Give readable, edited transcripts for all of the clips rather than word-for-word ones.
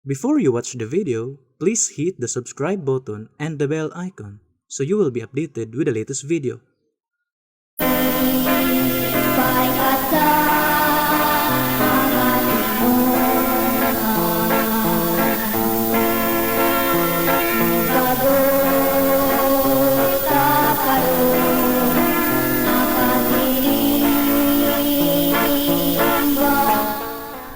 Before you watch the video, please hit the subscribe button and the bell icon so you will be updated with the latest video.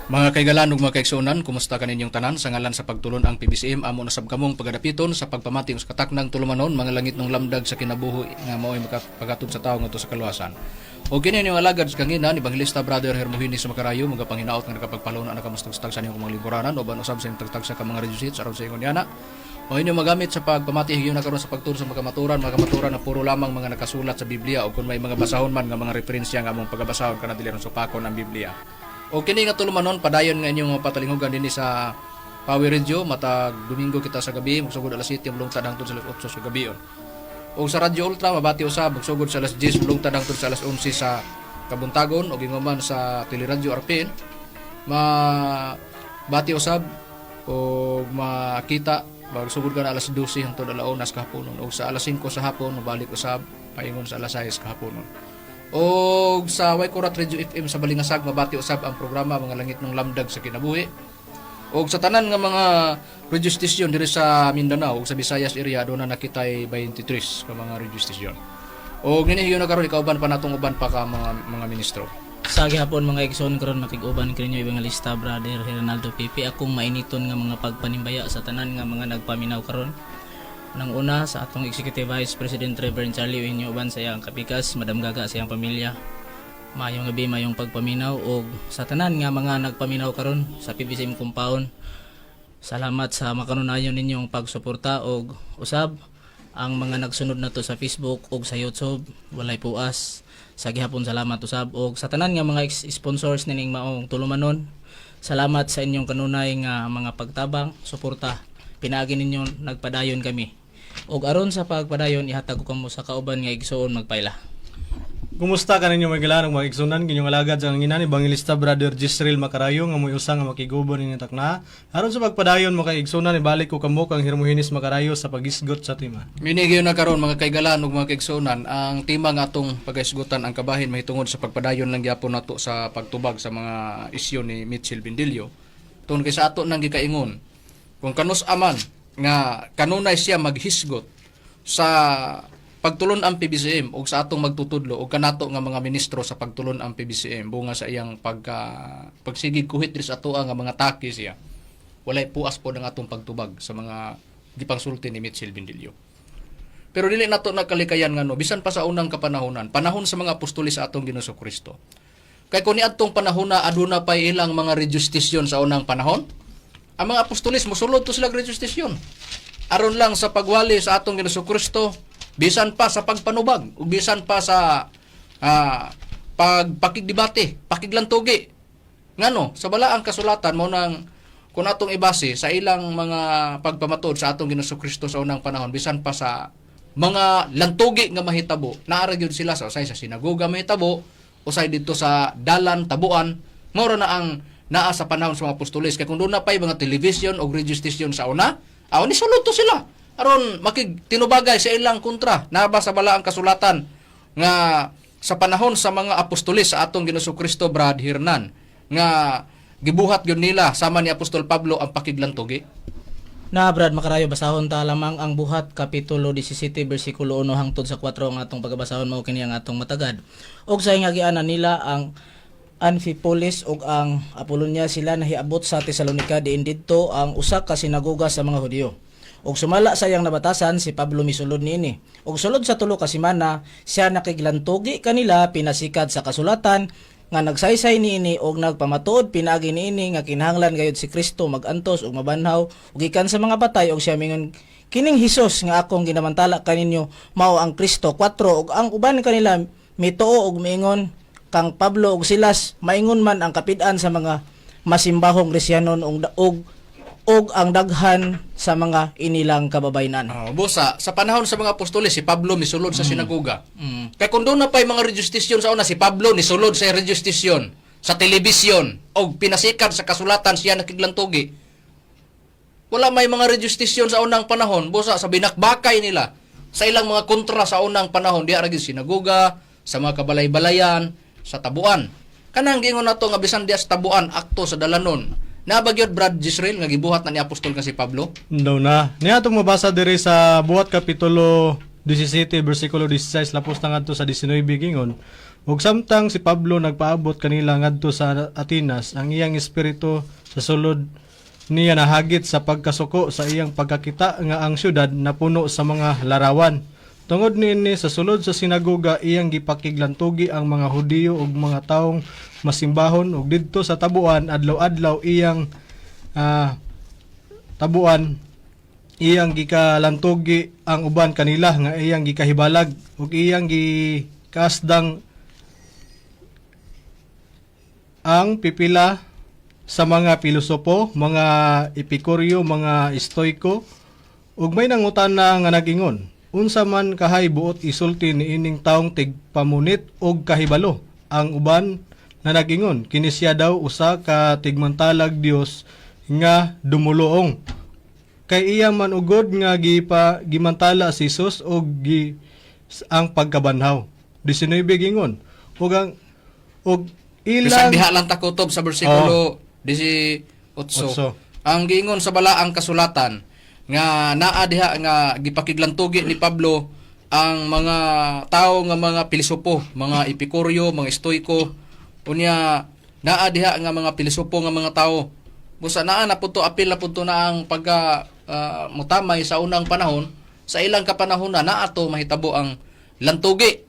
Mga kaigalan ug mga kaigsuonan, kumusta kaninyong tanan? Sa ngalan sa pagtulon ang PBCM, amo na sab kamong pagadapiton sa pagpamati sa kataknang tulumanon, mga langit ng lamdag sa kinabuhi nga mao'y makapagatud sa tawo ngadto sa kaluwasan. O kini inyong alagad sa kanginan, Evangelista Brother Hermogenes Macarayo, mga panghinaot nga nakapagpaluna na kamustagstag sa inyong mga lingkuranan, uban usab sa inyong tagtag sa ka mga radio hits aron sa ingon yana. O inyo magamit sa pagpamati higayon na karon sa pagturo sa mga kamaturan na puro lamang mga nakasulat sa Biblia o kung may mga basahon man nga mga referensya nga among pagabasahon kana dili ron supakon ang Biblia. O kini nga tulumanon, padayon nga inyong patalinghugan dinhi sa Power Radio matag Domingo kita sa gabi magsugod alas 7 mulungtad hangtod sa alas 8 sa gabi. O sa Radyo Ultra mabati usab magsugod sa alas 10 mulungtad hangtod sa alas 11 sa kabuntagon, o ginguman sa Teleradyo RPN mabati usab o makita magsugod ka na alas 12 hangtod alas 1 sa kahaponon, o sa alas 5 sa hapon mabalik usab paingon sa alas 6 kahaponon. O sa Waikurat Radio FM sa Balingasag mabati usab ang programa Mga Langit ng Lamdag sa Kinabuhi. O sa tanan nga mga radio station diri sa Mindanao ug sa Visayas area, doon na nakitay 23 ka mga radio station. O nini higayon na karon, ikauban pa natong uban pa ka mga ministro. Sa gihapon, mga igsoon, karon makig-uban kaninyo Evangelista Brother Hernaldo Pipi. Akong mainiton nga mga pagpanimbaya sa tanan nga mga nagpaminaw karon. Nang una sa atong Executive Vice President Reverend Charlie Eugenio uban sa iyang kapikas, Madam Gaga, sa iyang pamilya. Maayong gabi, mayong pagpaminaw og sa tanan nga mga nagpaminaw karon sa PBCM compound. Salamat sa makanunayon ninyong pagsuporta og usab ang mga nagsunod nato sa Facebook ug sa YouTube, walay puas. Sa gihapon, salamat usab og sa tanan nga mga sponsors nining maong tulumanon. Salamat sa inyong kanunay nga mga pagtabang, suporta. Pinaagi ninyo nagpadayon kami. Og aron sa pagpadayon, ihatag ko kamo sa kauban nga igsoon magpaila. Kumusta ka ninyo, mga gilanong mga igsunan, ginyong alagad sa nginan, Evangelista Brother Jisrael Macarayo nga mo'y usa nga makiguban ninyo takna. Aron sa pagpadayon, mga igsunan, ibalik ko kamo kang Hermogenes Macarayo sa pagisgot sa tema. Mini na karon, mga kaigalan ug mga kaigsuonan, ang tema nga atong pagaisgutan, ang kabahin mahitungod sa pagpadayon lang gyapon nato sa pagtubag sa mga isyu ni Mitchell Bendillo. Tungod kay sa ato nang gikaingon, kung kanus aman nga kanunay siya maghisgot sa pagtulon ang PBCM ug sa atong magtutudlo ug kanato nga mga ministro sa pagtulon ang PBCM bunga sa iyang pagka pagsigig kuhit diri sa atoa nga mga taki siya, walay puas po ng atong pagtubag sa mga gipangsulti ni Mitchell Bendillo. Pero dili nato nakalikayan nga no, bisan pa sa unang kapanahonan, panahon sa mga apostoles sa atong Ginoong Kristo. Kay kung niadtong panahon na aduna pa ilang mga radio station sa unang panahon, ang mga apostoles mosulod to sila radio station. Aron lang sa pagwali sa atong Ginoong Kristo, bisan pa sa pagpanubag, ug bisan pa sa pagpakigdebate, pakiglantugi. Ngano, sa balaang kasulatan mo nang kung atong ibase sa ilang mga pagpamatuod sa atong Ginoong Kristo sa unang panahon, bisan pa sa mga lantugi nga mahitabo, naara gyud sila sa usay sa sinagoga mahitabo, usay dito sa dalan tabuan, mao ra na ang naa sa panahon sa mga apostoles. Kay kung doon na pa'y mga television o radio station sa una, aw ni sulod to sila aron makigtinubagay sa ilang kontra. Naa ba sa balaang kasulatan nga sa panahon sa mga apostoles sa atong Ginoong Kristo, Brad Hernan, nga gibuhat gyud nila sama ni Apostol Pablo ang pakiglantugi? Na, Brad Makarayo, basahon ta lamang ang Buhat kapitulo 17 bersikulo 1 hangtod sa 4 ang atong pagabasahon. Mao kini ang atong matagad. Og sa hingagianan nila ang Amphipolis ug ang Apollonia, sila nahiabot sa Tesalonica, diin didto ang usa ka sinagoga sa mga Hudiyo. Ug sumala sa iyang nabatasan, si Pablo misulod niini. Ug sulod sa 3 ka semana siya nakiglantugi kanila pinasikad sa kasulatan nga nagsaysay niini og nagpamatuod pinaagi niini nga kinahanglan gayud si Kristo magantos ug mabanhaw ug gikan sa mga patay, og siya mingon, "Kining Hesus nga akong ginamantala kaninyo mao ang Kristo." 4 Og ang uban kanila mituo og miingon kang Pablo ug Silas maingon man ang kapid-an sa mga masimbahong Gresyanon ug ang daghan sa mga inilang kababaynan. Oh, busa, sa panahon sa mga apostoles, si Pablo misulod sa sinagoga. Kay kung doon na pa'y mga radio station sa una, si Pablo nisulod sa radio station, sa telebisyon, og pinasikat sa kasulatan siya nakiglantugi. Wala may mga radio station sa unang panahon, busa sa binakbakay nila sa ilang mga kontra sa unang panahon diha ra gyud sinagoga, sa mga kabalay-balayan, sa tabuan. Kanang giingon nato nga bisan diha sa tabuan akto sa dalanon. Naa ba gyud, Brad Jisrael, nga gibuhat na ni apostol nga si Pablo? Daw na. Niya atong mabasa diri sa Buhat kapitulo 17 bersikulo 16 lapos na ngadto sa 19 gingon. Ug samtang si Pablo nagpaabot kanila ngadto sa Atenas, ang iyang espiritu sa sulod niya nahagit sa pagkasuko sa iyang pagkakita nga ang syudad napuno sa mga larawan. Tungod niini sa sulod sa sinagoga iyang gipakiglantugi ang mga Hudiyo ug mga taong masimbahon ug didto sa tabuan adlaw-adlaw iyang tabuan iyang gikalantugi ang uban kanila nga iyang gikahibalag ug iyang gikaasdang ang pipila sa mga pilosopo, mga epikuryo, mga estoiko ug may nangutana nga nag-ingon, unsa man kahay buot isulti niining taong tigpamunit og kahibalo? Ang uban na nag-ingon, kini siya daw usa ka tigmantalag Dios nga dumuluong, kay iya man ugod nga gipa gimantala si Jesus og gi ang pagkabanhaw. 19 gingon ug ang og Bisan ilang diha lang takutob sa bersikulo 18. Otso. Ang giingon sa balaang kasulatan nga naa diha nga gipakiglantugi ni Pablo ang mga tao nga mga pilosopo, mga epikuryo, mga estoiko. Unya naa diha nga mga pilosopo nga mga tao. Busa naa na pud to, apil na pud to na ang pagka mutamay sa unang panahon, sa ilang kapanahon na naa to mahitabo ang lantugi.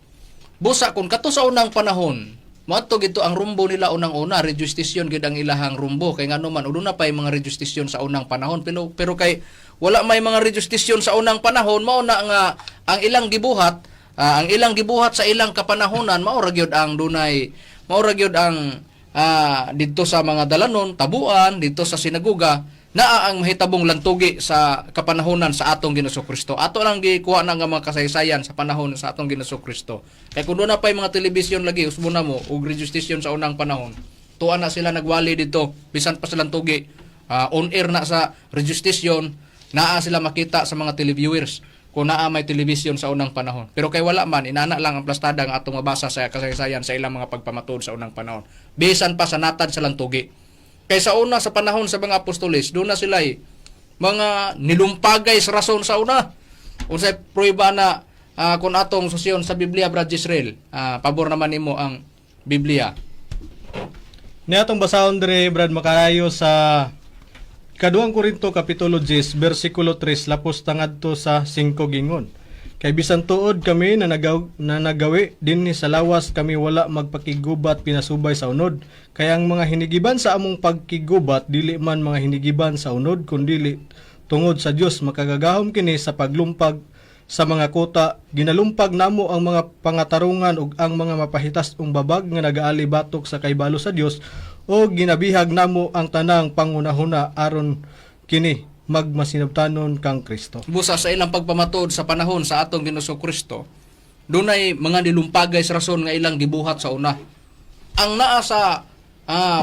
Busa kung kato sa unang panahon, moadto gito ang rumbo nila unang-una, radio station gid ang ilahang rumbo kay ngano man aduna pay mga radio station sa unang panahon, pero kay wala may mga radio station sa unang panahon, mao na nga ang ilang gibuhat, ang ilang gibuhat sa ilang kapanahonan mao ra gyud ang dunay, mao ra gyud ang didto sa mga dalanon, tabuan, didto sa sinagoga, naa ang mahitabong lantugi sa kapanahonan sa atong Ginoong Kristo. Ato lang gikuha na nga mga kasaysayan sa panahon sa atong Ginoong Kristo. Kay kun doon na pa'y mga television lagi, usbo na mo, og radio station sa unang panahon, tuwa na sila nagwali dito, bisan pa sa lantugi, on air na sa radio station, naa sila makita sa mga televiewers kung naa may television sa unang panahon. Pero kay wala man, inana lang ang plastada nga atong mabasa sa kasaysayan sa ilang mga pagpamatuod sa unang panahon. Bisan pa sa natad sa lantugi. Kay sa una sa panahon sa mga apostoles, doon na sila mga nilumpagay sa rason sa una. Unsay prueba na kung atong susyon sa Biblia, Brad Israel, pabor naman nimo ang Biblia. Niya atong basahon dire, Brad Makarayo, sa Kaduang Korinto kapitulo 10 bersikulo 3 lapos tangadto sa 5 gingon. Kay bisan tuod kami na, na nagawi dinhi sa lawas, kami wala magpakigubat pinasubay sa unod. Kay ang mga hinigiban sa among pagkigubat dili man mga hinigiban sa unod kundili tungod sa Dios makagagahom kini sa paglumpag sa mga kota. Ginalumpag namo ang mga pangatarungan ug ang mga mapahitas-ong babag nga nagaali batok sa kaybalo sa Dios o ginabihag namo ang tanang pangunahuna aron kini magmasinabtanon kang Kristo. Busa sa ilang pagpamatuod sa panahon sa atong Ginoong Kristo, dunay mga nilumpagay sa rason nga ilang gibuhat sa una. Ang naa sa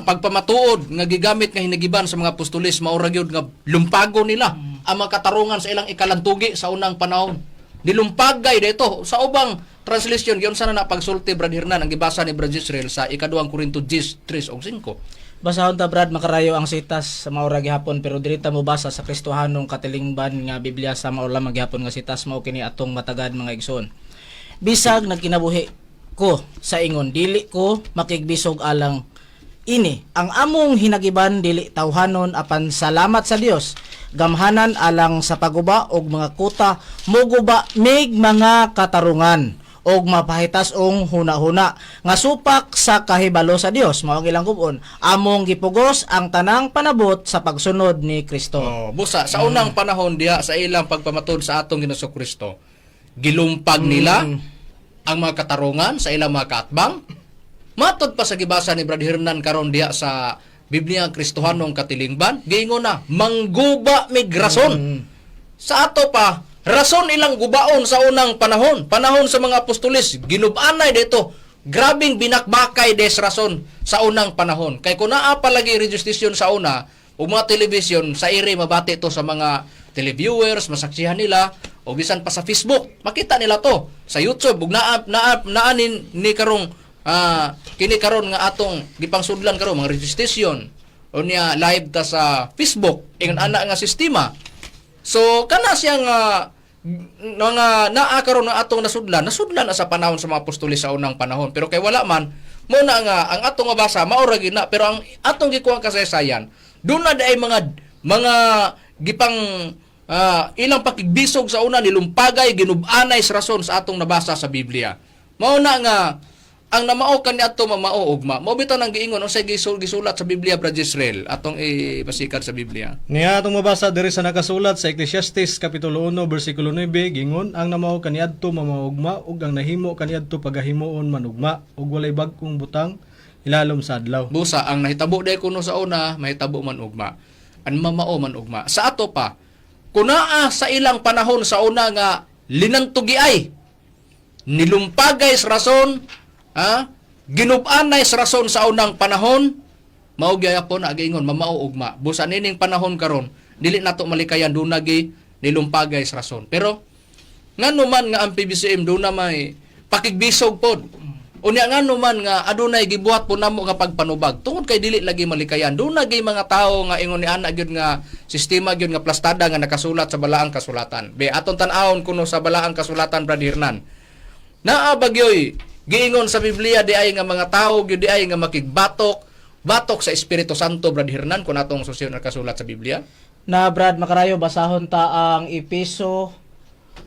pagpamatuod nga gigamit nga hinagiban sa mga apostoles mao ra gyud nga lumpago nila ang mga katarungan sa ilang ikalantugi sa unang panahon. Nilumpagay dito sa ubang translation giunsa na na pagsulti, Brad Hernan, ang gibasa ni Brad Israel sa ikaduhang Korinto 10, 3 ug 5. Basahon ta, Brad Makarayo, ang sitas sa maura gihapon, pero diri ta mobasa sa Kristohanong katilingban nga Biblia sa mao lamang gihapon nga sitas. Mao kini atong matagad, mga igsoon. Bisag nagkinabuhi ko sa ingon, dili ko makigbisog alang ini. Ang among hinagiban dili tawhanon, apan salamat sa Dios gamhanan alang sa paguba og mga kuta, muguba mig mga katarungan og mapahitas-ong huna-huna nga supak sa kahibalo sa Dios. Mao ang ilang gubon, among gipugos ang tanang panabot sa pagsunod ni Kristo. Oh, busa sa unang panahon diha sa ilang pagpamatuod sa atong Ginoong Kristo, gilumpag nila ang mga katarungan sa ilang mga kaatbang. Matod pa sa gibasa ni Brad Hernan karon diha sa Biblia ang Kristohanong katilingban, giingon na mangguba mig rason. Sa ato pa, rason ilang gubaon sa unang panahon, panahon sa mga apostoles, ginubanay dito. Grabing binakbakay des rason sa unang panahon. Kay kung naa palagi radio station sa una, Ug mga television sa ire mabati to sa mga televiewers, masaksihan nila o bisan pa sa Facebook, makita nila to sa YouTube ug naa naa naanin ni karong kini karon nga atong gipangsudlan karon mga radio station unya live ta sa Facebook, ingon ana nga sistema. So kana siya nga mga naa karon nga atong nasudlan, nasudlan na sa panahon sa mga apostoles sa unang panahon. Pero kay wala man, mo na nga ang atong mabasa mao ra gyud na, pero ang atong gikuhang kasaysayan, doon na diay mga mga gipang ilang pakigbisog sa una, nilumpagay, ginub-anay sa rason sa atong nabasa sa Biblia. Mao na nga ang namao kaniadto mamao ugma. Mao bitaw nang giingon unsay gisulat sa Biblia, Brad Israel, atong ibasikan sa Biblia. Niya atong mabasa diri sa nakasulat sa Ecclesiastes kapitulo 1 bersikulo 9, gingon ang namao kaniadto mamaugma ug ang nahimo kaniadto pagahimuon manugma ug walay bag-ong butang ilalom sa adlaw. Busa ang nahitabo day kuno sa una, mahitabo man ugma. Ang mamao man ugma. Sa ato pa, kunaa sa ilang panahon sa una nga linantugi ay nilumpagay sa rason, ha? Ginubanay sa rason sa unang panahon, mao gyapon na giingon mamao ugma. Busa nining panahon karon, dili nato malikayan, duna gi nilumpagay sa rason. Pero ngano man nga ang PBCM duna may pakigbisog pod. Unya ngano man nga adunay gibuhat po namo nga pagpanubag tungod kay dili lagi malikayan. Duna gyud mga tawo nga ingon ni ana gyud nga sistema gyud nga plastada nga nakasulat sa balaang kasulatan. Be atong tan-awon kuno sa balaang kasulatan, Brad Hernan. Naa bagyoy giingon sa Biblia di ay nga mga tawo gyud di ay nga makigbatok batok sa Espiritu Santo, Brad Hernan, kun atong susiyon nakasulat sa Biblia. Na Brad Makarayo, basahon ta ang Epeso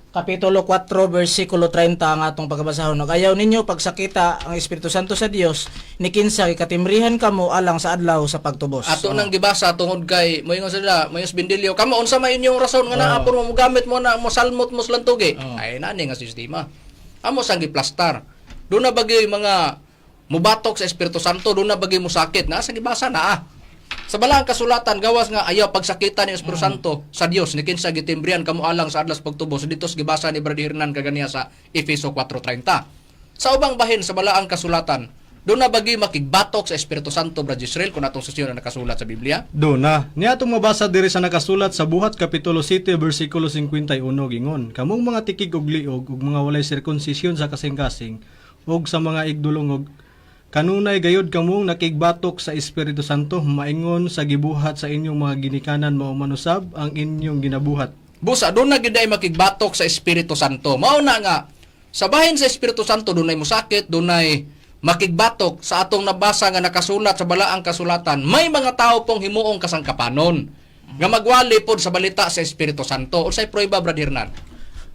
kapitulo 4 bersikulo 30 ang atong pagkabasahon. Nagayaw ninyo pagsakita ang Espiritu Santo sa Dios ni kinsa gikatimrihan kamo alang sa adlaw sa pagtubos. Ato nang gibasa tungod kay moingon sila, moyos Bindilyo, kamo unsa may inyong rason nga naa puro mo gamit mo na mo salmot mo slantugi. Ay nani nga sistema. Amo sang giplastar. Doon na bagay mga mubatok sa Espiritu Santo, doon na bagay mo sakit na sa gibasa na ah. Sa balaang kasulatan gawas nga ayaw pagsakitan ni Espiritu Santo sa Dios ni kinsa gitimbrihan kamo alang sa adlas pagtubos, dito sa gibasa ni Brad Hernan kaganiya sa Efeso 4:30. Sa ubang bahin sa balaang kasulatan, doon na bagi makigbatok sa Espiritu Santo, Brad Israel, kung atong susyon na nakasulat sa Biblia. Do na. Niya atong mabasa diri sa nakasulat sa Buhat kapitulo 7 bersikulo 51, gingon kamong mga tikig og liog ug mga walay sirkunsisyon sa kasing-kasing ug sa mga igdulongog, kanunay gayod kamong nakigbatok sa Espiritu Santo maingon sa gibuhat sa inyong mga ginikanan, mao man usab ang inyong ginabuhat. Busa, doon na gyud ay makigbatok sa Espiritu Santo. Mao na nga, sa bahin sa Espiritu Santo, doon ay musakit, doon ay makigbatok sa atong nabasa nga nakasulat sa balaang kasulatan. May mga tao pong himuong kasangkapanon nga magwali pod sa balita sa Espiritu Santo. Unsay prueba, Brad Hernan?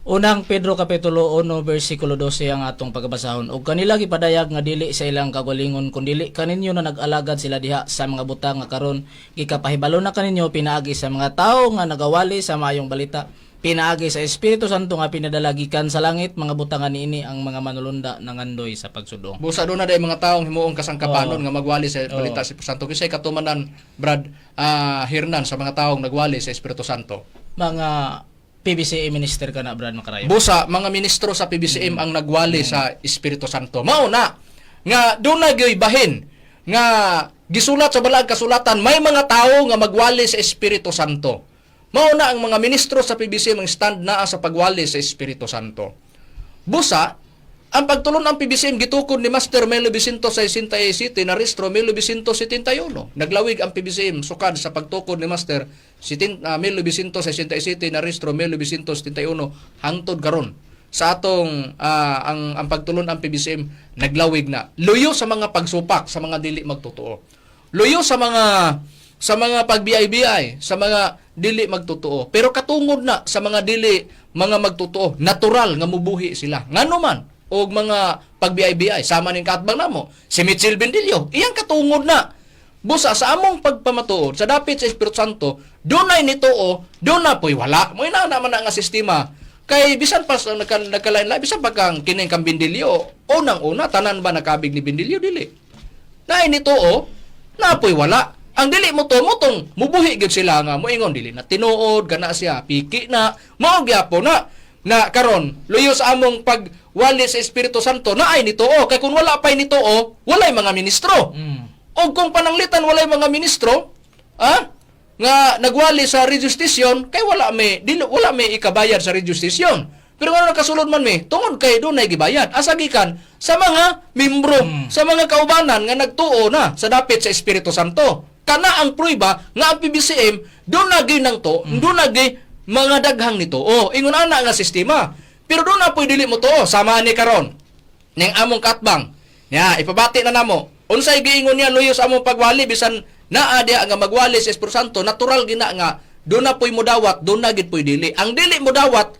Unang Pedro kapitulo 1 bersikulo 12 ang atong pagkabasahon. Og kanila gipadayag nga dili sa ilang kagalingon kun dili kaninyo na nag-alagad sila diha sa mga butang nga karon gikapahibalo na kaninyo pinaagi sa mga tawo nga nagawali sa maayong balita pinaagi sa Espiritu Santo nga pinadala gikan sa langit, mga butang nga niini ang mga manulunda nangandoy sa pagsudong. Busa doon na dahil mga taong himuong kasangkapanon nga magwali sa balita sa Espiritu Santo. Kasi katumanan, Brad Hernan, sa mga taong nagwali sa Espiritu Santo. Mga PBCA minister ka na, Brad Makarayo. Busa, mga ministro sa PBCM ang nagwali sa Espiritu Santo. Mao na nga doon na gyoy bahin nga gisulat sa balaang kasulatan may mga tao nga magwali sa Espiritu Santo. Mao na ang mga ministro sa PBCM ang stand naa sa pagwali sa Espiritu Santo. Busa, ang pagtulon ang PBCM gitukod ni Master Melo Vicento sa City na restro 1971. Naglawig ang PBCM sukad sa pagtukod ni Master Melo Vicento sa City na restro 1971 hangtod karon. Sa atong ang pagtulon ang PBCM naglawig na. Luyo sa mga pagsupak sa mga dili magtotoo. Luyo sa mga pag-BIBI, sa mga dili magtotoo. Pero katungod na sa mga dili mga magtotoo, natural nga mubuhi sila. Ngano man og mga pag-BIBI, sama ning kaatbang namo, si Mitchell Bendillo, iyang katungod na. Busa sa among pagpamatuod, sa dapit sa Espiritu Santo, dunay nituo, doon na po'y wala. Mo ina naman na nga sistema. Kay bisan pa sa nagkalain-lain, bisan pa kang kining kang Bindilyo, unang-una, tanan ba nakabig ni Bindilyo? Dili. Naay nituo, napoy wala. Ang dili mo to motong mubuhi gyud sila nga moingon dili na tinuod kana siya, piki na, mao gyapon na na karon luyo sa among pagwali sa Espiritu Santo naay nituo, kay kung wala pay nituo, walay mga ministro. Og kung pananglitan walay mga ministro, ah, Nga nagwali sa radio station kay wala may dili, wala may ikabayad sa radio station. Pero ngano nakasulod man mi? Tungod kay dunay gibayad. Asa gikan sa mga membro, sa mga kaubanan nga nagtuo na sa dapit sa Espiritu Santo. Kana ang prueba nga ang PBCM doon na gyud nang to, doon na gyud mga daghang nito. O, ingon ana nga sistema. Pero doon na po'y dili mo to, sama ni karon. Ning among katbang. Ya, ipabati na namo. Unsay giingon niya luyo sa among pagwali bisan naa diha nga magwali sa Espiritu Santo, natural gina nga doon na po'y mudawat, doon na gid po'y dili. Ang dili modawat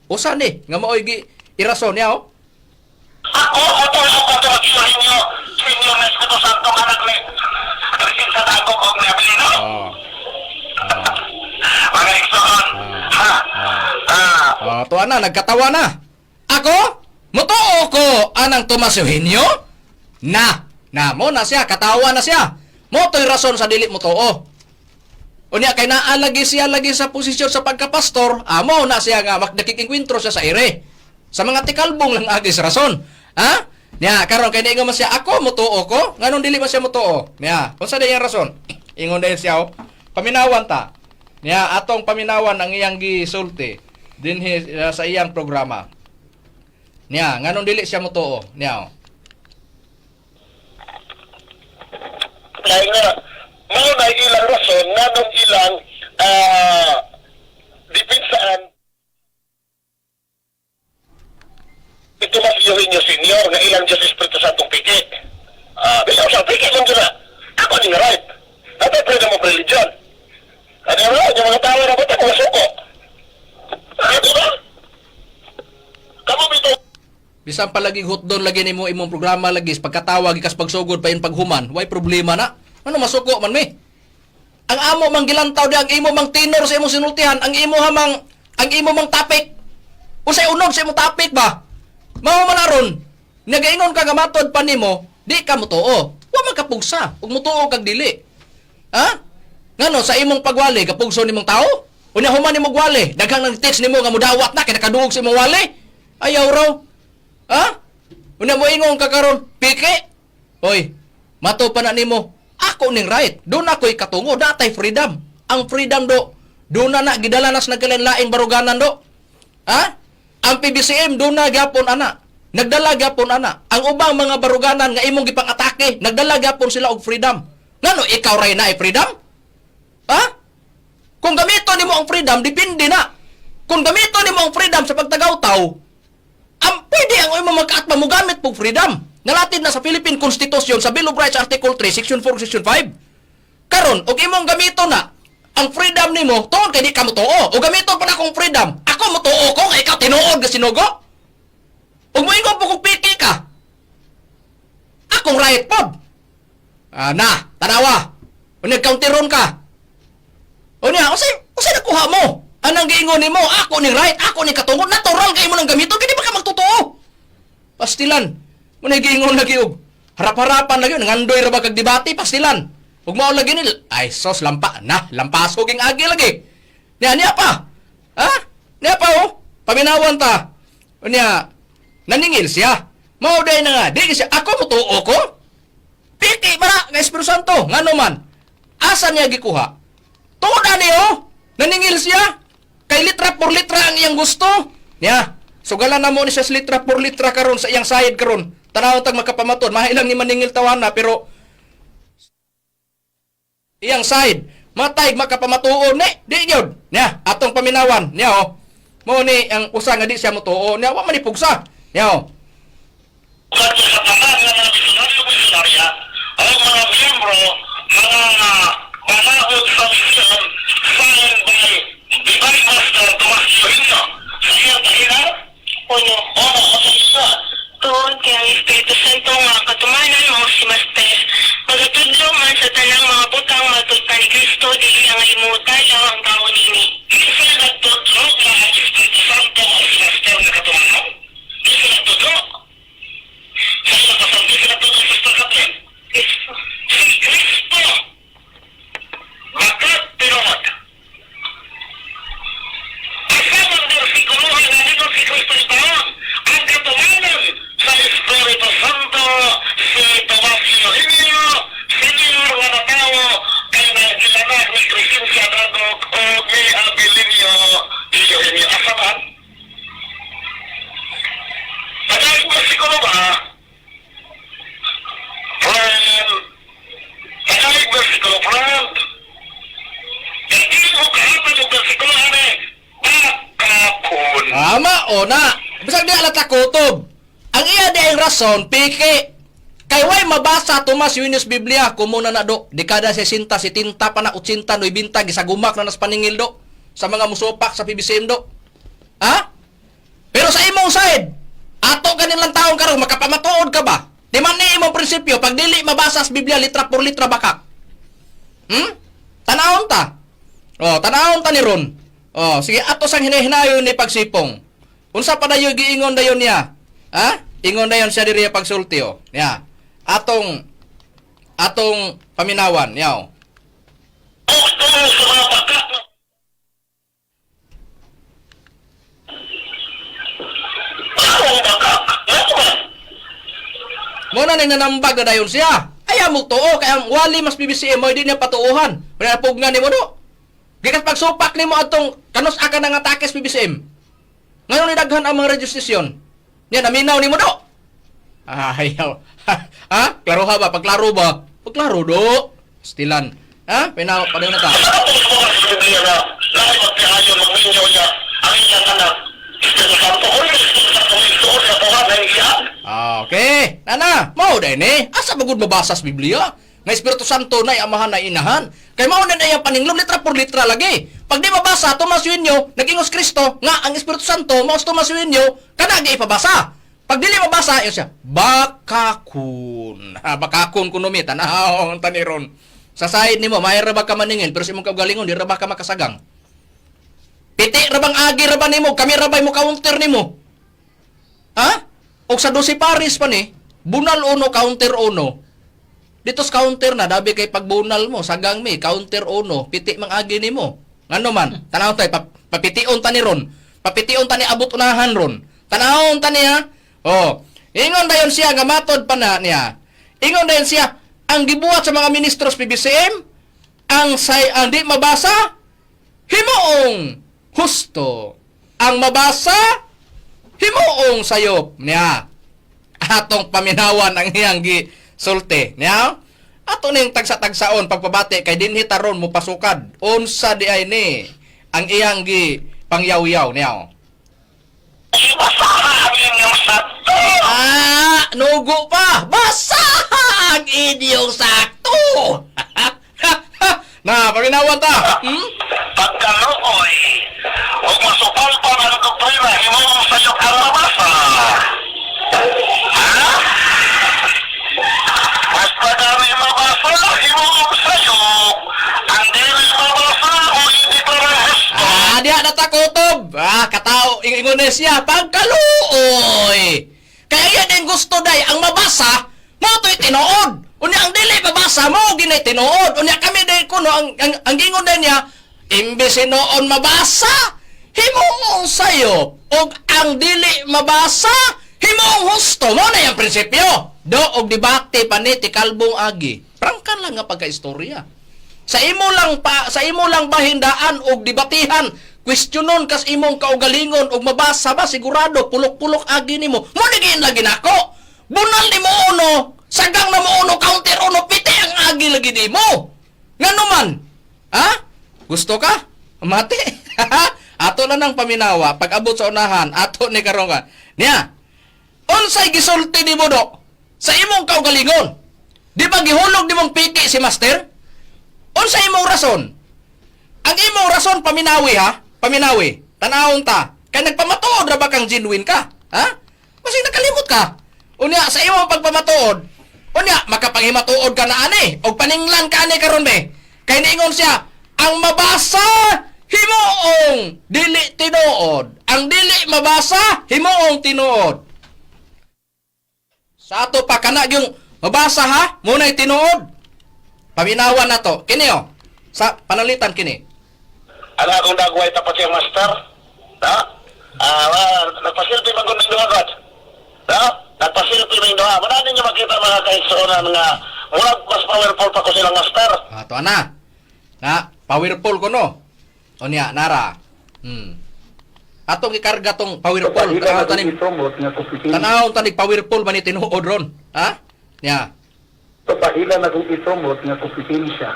usa ni nga maoy gi irason niya oh. Ako, oto, ako, ito, inyo, Senior na Espiritu Santo, anak ni Presidente Dagong og ni Abilino. Mga igsoon, ha? Ah, Ah, tuwa na, nagkatawa na. Ako? Mutuo ko anang Tomas Eugenio? Na, na mo na siya, katawa na siya. Mo to'y rason sa dili mo tuo. Unya kay naa lagi siya lagi sa posisyon sa pagkapastor, amo na siya nga makdakikingkwentro siya sa ire. Sa mga tikalbong lang agi sa rason. Ha? Nya karon kay niingon man siya, ako mutuo ko, nganong dili man siya mutuo? Nya, unsa day iyang rason? Ingon dahil siya, oh, paminawan ta. Nya atong paminawan ang iyang gisulti dinhi sa iyang programa. Nya, nganong dili siya mutuo? Nya. Oh. Kaya nga, mao na ilang rason, nganong ilang depensahan ito mas Eugenio Senior nga ilang Diyos Espiritu Santo piki. Ah, bisaw sa piki man dyan na. Ako ni nga right. Natay freedom of religion. Ano nga, yung mga tao na ba't mga suko? Ah, di ba? Kamu bitaw Bisan pa lagi hotdon lagi nimo imong programa lagi pagkatawag ikas pagsugod pa paghuman, way problema na. Ano masuko man mi? Ang amo mang gilantaw di ang imo mang tenor sa imong sinultihan, ang imo hamang ang imo mang topic. Unsay unog sa imong topic ba? Mao man aron, nagaingon ka nga matod pa nimo, di ka motuo. Wa man kapugsa ug motuo kag dili. Ha? Ngano sa imong pagwali kapugso nimong tao? Unya human nimo gwali, daghang nang text nimo nga mudawat na kay nakaduog sa imong wali. Ayaw raw. Ha? Unya mo ingon ka karon, piki. Hoy, mato pa na nimo. Ako ning right. Doon ako'y katungo, datay freedom. Ang freedom do, doon na na gidala nas nagkalain-laing baruganan do. Ha? Ang PBCM doon na gyapon ana. Nagdala gyapon ana. Ang ubang mga baruganan nga imong gipang-atake, nagdala gyapon sila og freedom. Ngano ikaw ray na ay freedom? Ha? Kung gamito nimo ang freedom, depende na. Kung gamito nimo ang freedom sa pagtagaw-taw, ang pwede ang imong magkaatma mo gamit pog freedom. Nalatid na sa Philippine Constitution sa Bill of Rights Article 3, Section 4, Section 5. Karon, og imong gamito na ang freedom nimo, tuon kay di ka motuo. O gamito pa na akong freedom. Ako motuo ko nga ikaw tinuod nga sinugo. Ug moingon po kung piki ka. Akong right pod. Ah, na, tanawa. O nagkauntiron ka. O niya, unsay unsay nakuha mo? Anang giingon nimo, ako ning right, ako ning katungod, natural kay mo nang gamiton, kay di ba ka magtotoo? Pastilan. Mo na giingon lagi og harap-harapan lagi nangandoy ra ba kag debate pastilan. Ug mao lagi ni ay sos lampa na lampaso ging agi lagi. Niya niya pa. Ha? Niya pa oh. Paminawan ta. Unya naningil siya. Mao day na nga, di siya ako motuo ko. Piki ba nga Espiritu Santo ngano man? Asa niya gikuha? Tuod ani oh. Naningil siya. Kay litra por litra ang iyang gusto. Niya, sugalan na mo ni siya sa litra por litra karon sa iyang sayad karon. Tanaw tag makapamaton, mahilang ni maningil tawana pero iyang side matay makapamatuon ni di gyud. Niya, atong paminawan niya oh. Mo ni ang usa nga di siya motuo niya, wa man ni pugsa. Niya oh. Kadto sa tanan nga mga misyonaryo misyonarya o mga miyembro, mga banaod sa misyon signed by Divine Master Tomas Eugenio. Sa iyang tahina? Uno. Ono, sa iya. Tuod kay ang Espiritu Santo nga katumanan mao si Master. Magatudlo man sa tanang mga butang matud pa ni Kristo dili ang imutalaw ang tao nini. Kinsa nagtudlo nga ang Espiritu Santo o si Master nga katumanan? Kinsa nagtudlo? Sa iyang kasabi, kinsa nagtudlo, Sister Catherine? Kristo. Si Kristo. Bakit tinuod? Asa man bersikulohan nga ningon si Kristo itaon ang katumanan sa Espiritu Santo si Tomas Eugenio, Senior nga natawo kay nagilanak ni Crescencia O na, bisag di ala kutob. Ang iya di ang rason piki. Kay way mabasa Tomas Yunis Biblia kumo na na do. Dekada 60, 70 pa na 80, 90 gisagumak na nas paningil do sa mga musupak sa PBCM do. Ha? Pero sa imong side, ato kanilang taong karon makapamatuod ka ba? Di man ni imong prinsipyo pag dili mabasa sa Biblia litra por litra bakak. Tanawon ta. Oh, tanawon ta ni Ron. Oh, sige ato sang hinahinayon ni pagsipong. Unsa pa dayon giingon dayon niya? Ha? Ingon dayon siya diri pagsulti oh. Niya. Atong atong paminawan niya. Oh. Gusto sa mga bakak na Ako bakak. Ano ba? Mo na ning nanambag na dayon siya. Ayaw mo tuo kay ang wali mas BBCM mo di niya patuohan. Wala na pugna nimo do. Gikas pagsupak nimo atong kanus aka nga atake sa PBCM. Ngayon ni daghan ang mga registration. Niya naminaw nimo do. Ah, ayaw. Ha? Klaro ha ba? Pagklaro ba? Pagklaro do. Stilan. Ha? Pinaw, padayon na ta. Ano po sa Biblia na lahi magpiayon, magminyo niya ang iyang anak? Espiritu Santo, o yung Espiritu Santo, isuot sa tuwa na iya. Ah, okay. Nana, mao day ni. Asa bagud mabasa sa Biblia? Nga Espiritu Santo na amahan na inahan. Kay mao na iyang paninglom litra por litra lagi. Pag di mabasa Tomas Yuinyo, nagingos Kristo nga ang Espiritu Santo mao si Tomas Yuinyo kana gi ipabasa. Pag dili mabasa, yun siya, bakakun. Ha, bakakun kuno mi tanaw ang taniron. Sa side nimo, may ra ba ka maningil pero sa imong kaugalingon di ra ba ka makasagang. Piti ra bang agi ra ba nimo, kami ra ba mo counter nimo? Ha? Og sa 12 pares pa ni, bunal uno, counter uno. Dito sa counter na, dabi kay pagbunal mo, sagang mi, counter uno, piti mang agi nimo. Ngano man, tanaw tay, papitiun ta ni ron. Papitiun ta ni abot unahan ron. Tanawon ta niya. Oh, ingon dayon siya nga matod pa na niya. Ingon dayon siya, ang gibuhat sa mga ministros PBCM, ang say ang di mabasa, himuong husto. Ang mabasa, himuong sayop niya. Atong paminawan ang iyang gi sulti niya. Ato ning tagsa-tagsaon pagpabati kay dinhi taron mo pasukad. Unsa di ay ni ang iyang gi pangyawyaw niya. Basaha ang inyong sakto. Ah, nugo pa. Basa ang inyong sakto. Na, paminawan ta. Pagkaluoy, huwag masupalpal ang doktrina, himuong sa'yo ang mabasa. Ha? Basta gani mabasa, himuong sa'yo. Ang dili mabasa o hindi pa rin husto. Ah, diha na ta kutob. Ah, katao ing Indonesia pagkaluoy. Kaya yan ang gusto day ang mabasa, mao to'y tinuod. Unya ang dili mabasa mao ginay tinuod. Unya kami day kuno ang gingon day niya imbes noon mabasa, himuong sayo og ang dili mabasa, himuong husto. Mao na yung prinsipyo. Do og debate pa ni ti kalbong agi. Prangkan lang nga pagkaistorya. Sa imo lang pa sa imo lang bahindaan og debatihan, questionon kas imong kaugalingon og mabasa ba sigurado pulok-pulok agi nimo. Mo ni giin lagi nako. Bunal nimo uno, sagang na mo uno, counter uno, piti ang agi lagi nimo. Ngano man? Ha? Gusto ka? Mati. Ato na nang paminawa pag abot sa unahan, ato ni karon ka. Niya. Unsay gisulti nimo do sa imong kaugalingon? Di ba gihulog nimong piti si master? Unsa imong rason? Ang imong rason paminawi ha, paminawi. Tanawon ta. Kay nagpamatuod ra ba kang genuine ka? Ha? Kasi nakalimot ka. Unya sa imong pagpamatuod, unya makapanghimatuod ka na ani og paninglan ka ani karon be. Kay niingon siya, ang mabasa himuong dili tinuod. Ang dili mabasa himuong tinuod. Sa ato pa kana yung mabasa ha, muna'y tinuod. Paminawan na to. Kini oh. Sa panalitan kini. Ang akong dagway tapat siyang master. Na? Ah, nagpasilpi man kung duha God. Na? Nagpasilpi man duha. Wala ninyo makita mga kaigsuonan nga murag mas powerful pa ko silang master. Ato ana. Na, powerful ko no. O niya, nara. Atong ikarga tong powerful. Tanaw tani. I-promote nga kompetensya. Tanaw tani powerful ba ni tinuod ron? Ha? Niya. Pa ila na kung i-promote nga kompetensya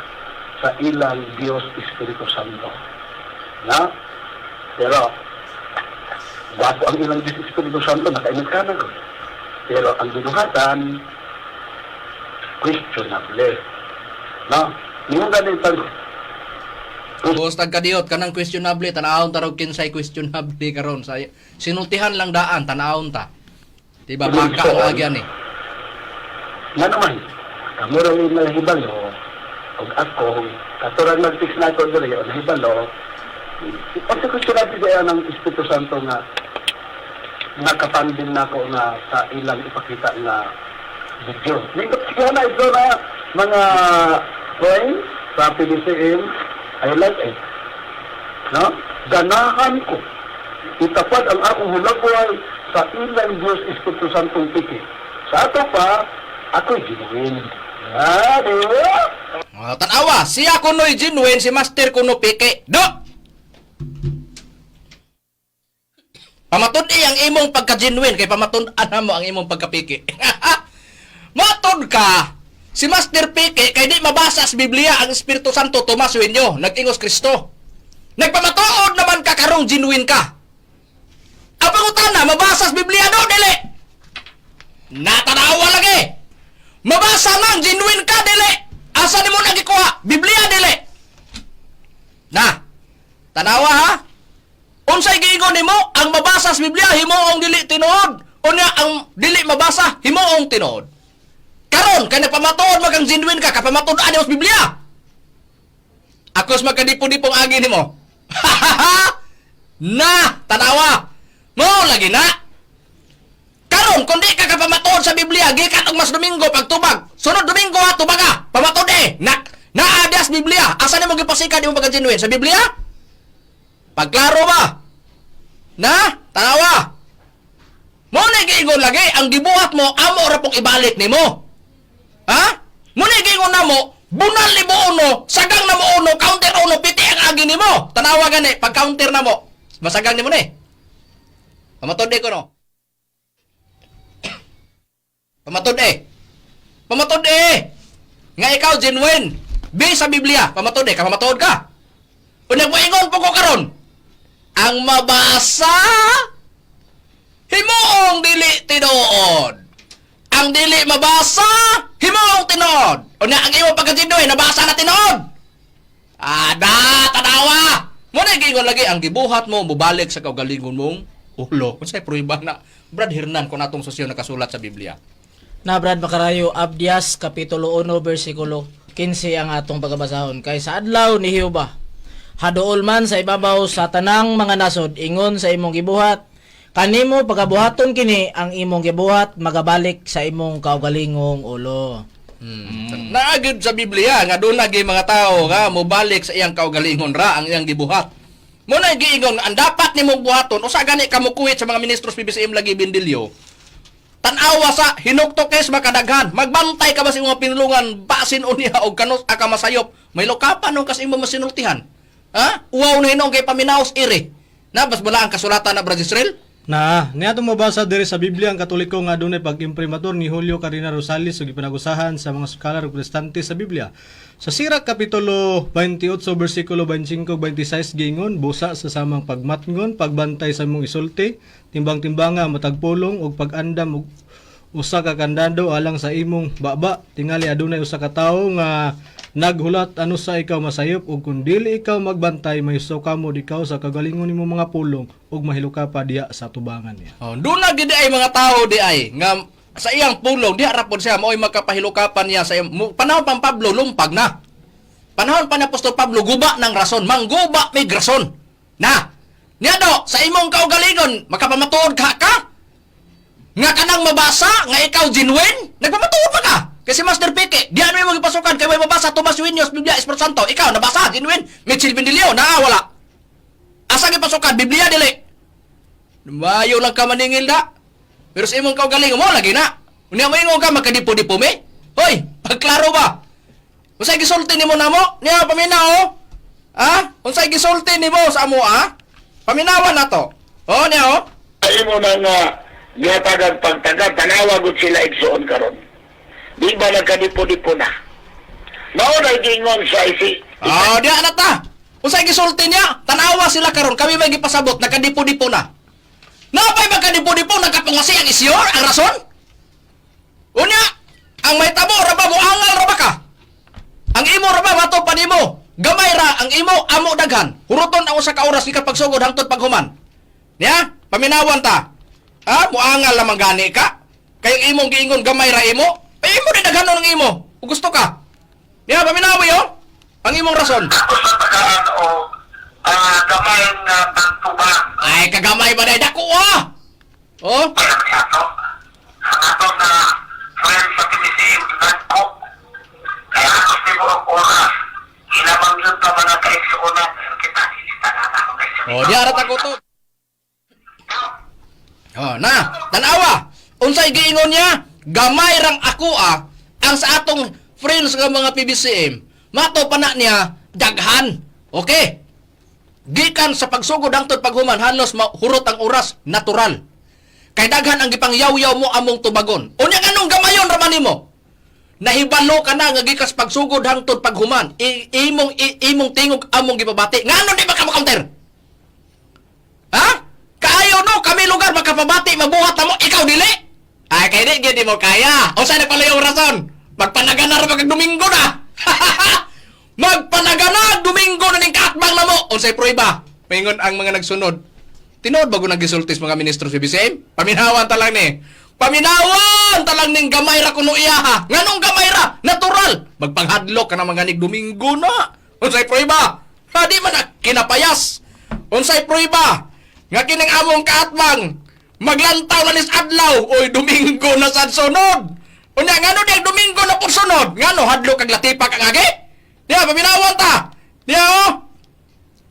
sa ilang Dios Espiritu Santo. Na? Pero Gwapo ang ilang Diyos Espiritu Santo, nakainit ka na ko. Pero ang binuhatan, questionable. No? Yung ganitang Boss tagkadiot kanang questionable tan-awon ta raw kinsay questionable karon sa sinultihan lang daan tan-awon ta. Di ba baka ang agyan eh. Nga naman, kamo ra yung nahibalo, og ako, katurang nag-fix na ako diri, o nahibalo, pagka-questionable kaya ng Espiritu Santo nga nakapandin na ako nga sa ilang ipakita nga video. Nindot siya na ito na mga coin sa PDCM, I like it. No? Ganahan ko. Itapad ang akong hulagway sa ilang Diyos Espiritu Santong piki. Sa ato pa, ako'y ginuwin. Ah, di ba? Ah, tan-awa, siya kuno'y genuine, si Master kuno peke. Do! Pamatud-i ang imong pagka-genuine kay pamatud-an mo ang imong pagkapiki. Matod ka! Si Master Peke kay di mabasa sa Biblia ang Espiritu Santo Tomas Wenyo, nag-ingos Kristo. Nagpamatuod naman ka karong genuine ka. Ang pangutana, mabasa sa Biblia do dili. Natanawa lagi. Mabasa lang genuine ka dili. Asa nimo nagikuha? Biblia dili. Na. Tanawa ha. Unsay giingon nimo ang mabasa sa Biblia himuong dili tinuod. Unya ang dili mabasa himuong tinuod. Karon kay nagpamatuod man kang genuine ka kapamatuod ani sa Biblia. Akos magkadipo-dipong agi nimo. Na, tanawa. Mo lagi na. Karon kung di ka kapamatuod sa Biblia, gikan og mas Domingo pagtubag. Sunod Domingo ha, tubaga. Pamatuod eh. Na, naa diha sa Biblia. Asa nimo gipasikan imong pagka genuine sa Biblia? Pagklaro ba? Na, tanawa. Mo na giingon lagi ang gibuhat mo amo ra pong ibalik nimo. Ha? Mo na giingon namo, bunal ni mo uno, sagang na mo uno, counter uno, piti ang agi nimo. Tanawa gani pag counter na mo. Masagang nimo ni. Pamatod eh ko no. Pamatod eh. Pamatod eh. Nga ikaw genuine. Based sa Biblia, pamatod eh, kapamatuod ka. Unyag mo ingon po ko karon. Ang mabasa himuong dili tinuod. Ang dili mabasa himuong tinuod. Unya ang imong pagka-genuine nabasa na tinuod. Ada tanawa. Mo na giingon lagi ang gibuhat mo mobalik sa kaugalingon mong ulo. Unsay prueba na Brad Hernan kung atong sosyo nakasulat sa Biblia. Na Brad Makarayo, Abdias Kapitulo 1 versikulo 15 ang atong pagabasahon. Kay sa adlaw ni Jehova, haduol man sa ibabaw sa tanang mga nasod, ingon sa imong gibuhat, kanimo pagabuhaton kini ang imong gibuhat magabalik sa imong kaugalingong ulo. Naagid sa Biblia nga doon nagi mga tao nga mobalik sa iyang kaugalingon ra ang iyang gibuhat. Mo na giingon ang dapat nimong buhaton usa gani ka mokuwit sa mga ministros PBCM lagi Bindilyo. Tan-awa sa hinuktok makadaghan. Magbantay ka ba sa imong pinulungan basin unya og kanus aka masayop. May lokapan no kas imo masinultihan. Ha? Uwaw na hinong kay paminaos iri. Na bas bala ang kasulatan na Brad Israel? Na, niya itong mabasa diri sa Biblia ang Katoliko nga adunay pag-imprimatur ni Julio Carina Rosales ug gipanagusahan sa mga scholar ug protestante sa Biblia. Sa Sirach kapitulo 28 bersikulo 25 26 giingon busa sa samang pagmatngon, pagbantay sa imong isulti, timbang-timbanga matag pulong ug pag-andam og usa ka kandado alang sa imong baba. Tingali adunay usa ka tawo nga naghulat ano sa ikaw masayop ug kun dili ikaw magbantay mayusaw kamo ikaw sa kagalingon nimo mga pulong ug mahiluka pa diha sa tubangan niya. Oh, doon na gid ay mga tao di ay nga sa iyang pulong diha ra pod siya mao'y magkapahilukapan niya sa iyang panahon pang Pablo lumpag na. Panahon pa ni Apostol Pablo guba ng rason, mangguba may rason. Na. Niya do sa imong kaugalingon makapamatuod ka ka? Nga kanang mabasa nga ikaw genuine, nagpamatuod pa ka. Kasi Master Peke, di ano yung magipasukan kay may mabasa Tomas Winyos Biblia Espiritu Santo. Ikaw nabasa genuine, Mitchell Bendilio naa wala. Asa gipasukan Biblia dili. Mayo lang ka maningil da. Pero sa imong kaugalingon mo lagi na. Unya mo ingon ka magkadipo-dipo me. Hoy, pagklaro ba? Unsay gisulti nimo namo? Niya paminaw. oh. Ha? Unsay gisulti nimo sa amo ah? Paminawan na to. Oh, niya oh. Imo na nga gihatagan pagtagad, tanawa gud sila igsuon karon. Di ba nagkadipo-dipo na? Mao na giingon sa isi. Ah, diya na ta. Unsay gisulti niya? Tanawa sila karon, kami may gipasabot nakadipo-dipo na. Napay magkadipo-dipo nagkapungasi ang isyo, ang rason? Unya, ang may tabo ra ba mo angal ra ba ka? Ang imo ra ba mato pa nimo? Gamay ra ang imo amo daghan. Huruton ang usa ka oras gikan pagsugod hangtod paghuman. Niya, paminawan ta. Ha, muangal lamang gani ka. Kay ang imong giingon gamay ra imo, ay imo di daghanon ang imo. Ug gusto ka. Niya, paminawi oh. Ang imong rason. Ako sa tagaan o gamay nga pagtubang. Ay kagamay ba day dako ah. Oh, Sa ato, sa ato na friend sa PBCM, nagko. Kaya ako sibo ang oras. Ginamang yun pa mga kaigsuonan. Kita, oh, di arat ako to. Oh, na, tanawa. Unsay giingon niya? Gamay rang ako ah ang sa atong friends nga mga PBCM. Mato pa na niya daghan. Okay. Gikan sa pagsugod hangtod paghuman halos mahurot ang oras natural. Kay daghan ang gipangyaw-yaw mo among tubagon. Unya nganong gamayon ra man nimo? Nahibalo ka na nga gikas pagsugod hangtod paghuman. Imong tingog among gipabati. Ngano di ba ka mo-counter? Ha? Kaayo no, kami lugar makapabati, mabuhat na mo, ikaw dili. Ay, kay di, gid di mo kaya. O saan na pala yung rason? Magpanagana ra pag Domingo na. Magpanagana, Domingo na ning kaatbang na mo. Unsay prueba? Maingon ang mga nagsunod. Tinuod bago nagisultis mga ministro sa BCM? Paminawan ta lang ni. Paminawan ta lang ning gamay ra kuno iya ha. Nganong gamay ra? Natural. Magpanghadlok ka na mga nig Domingo na. Unsay prueba? Ha, di man na kinapayas. Unsay prueba? Nga kining among kaatbang maglantaw na nis adlaw oy Domingo na sad sunod. Unya ngano di ang Domingo na pud sunod? Ngano hadlok kag latipak ang agi? Diya paminawan ta. Diya oh.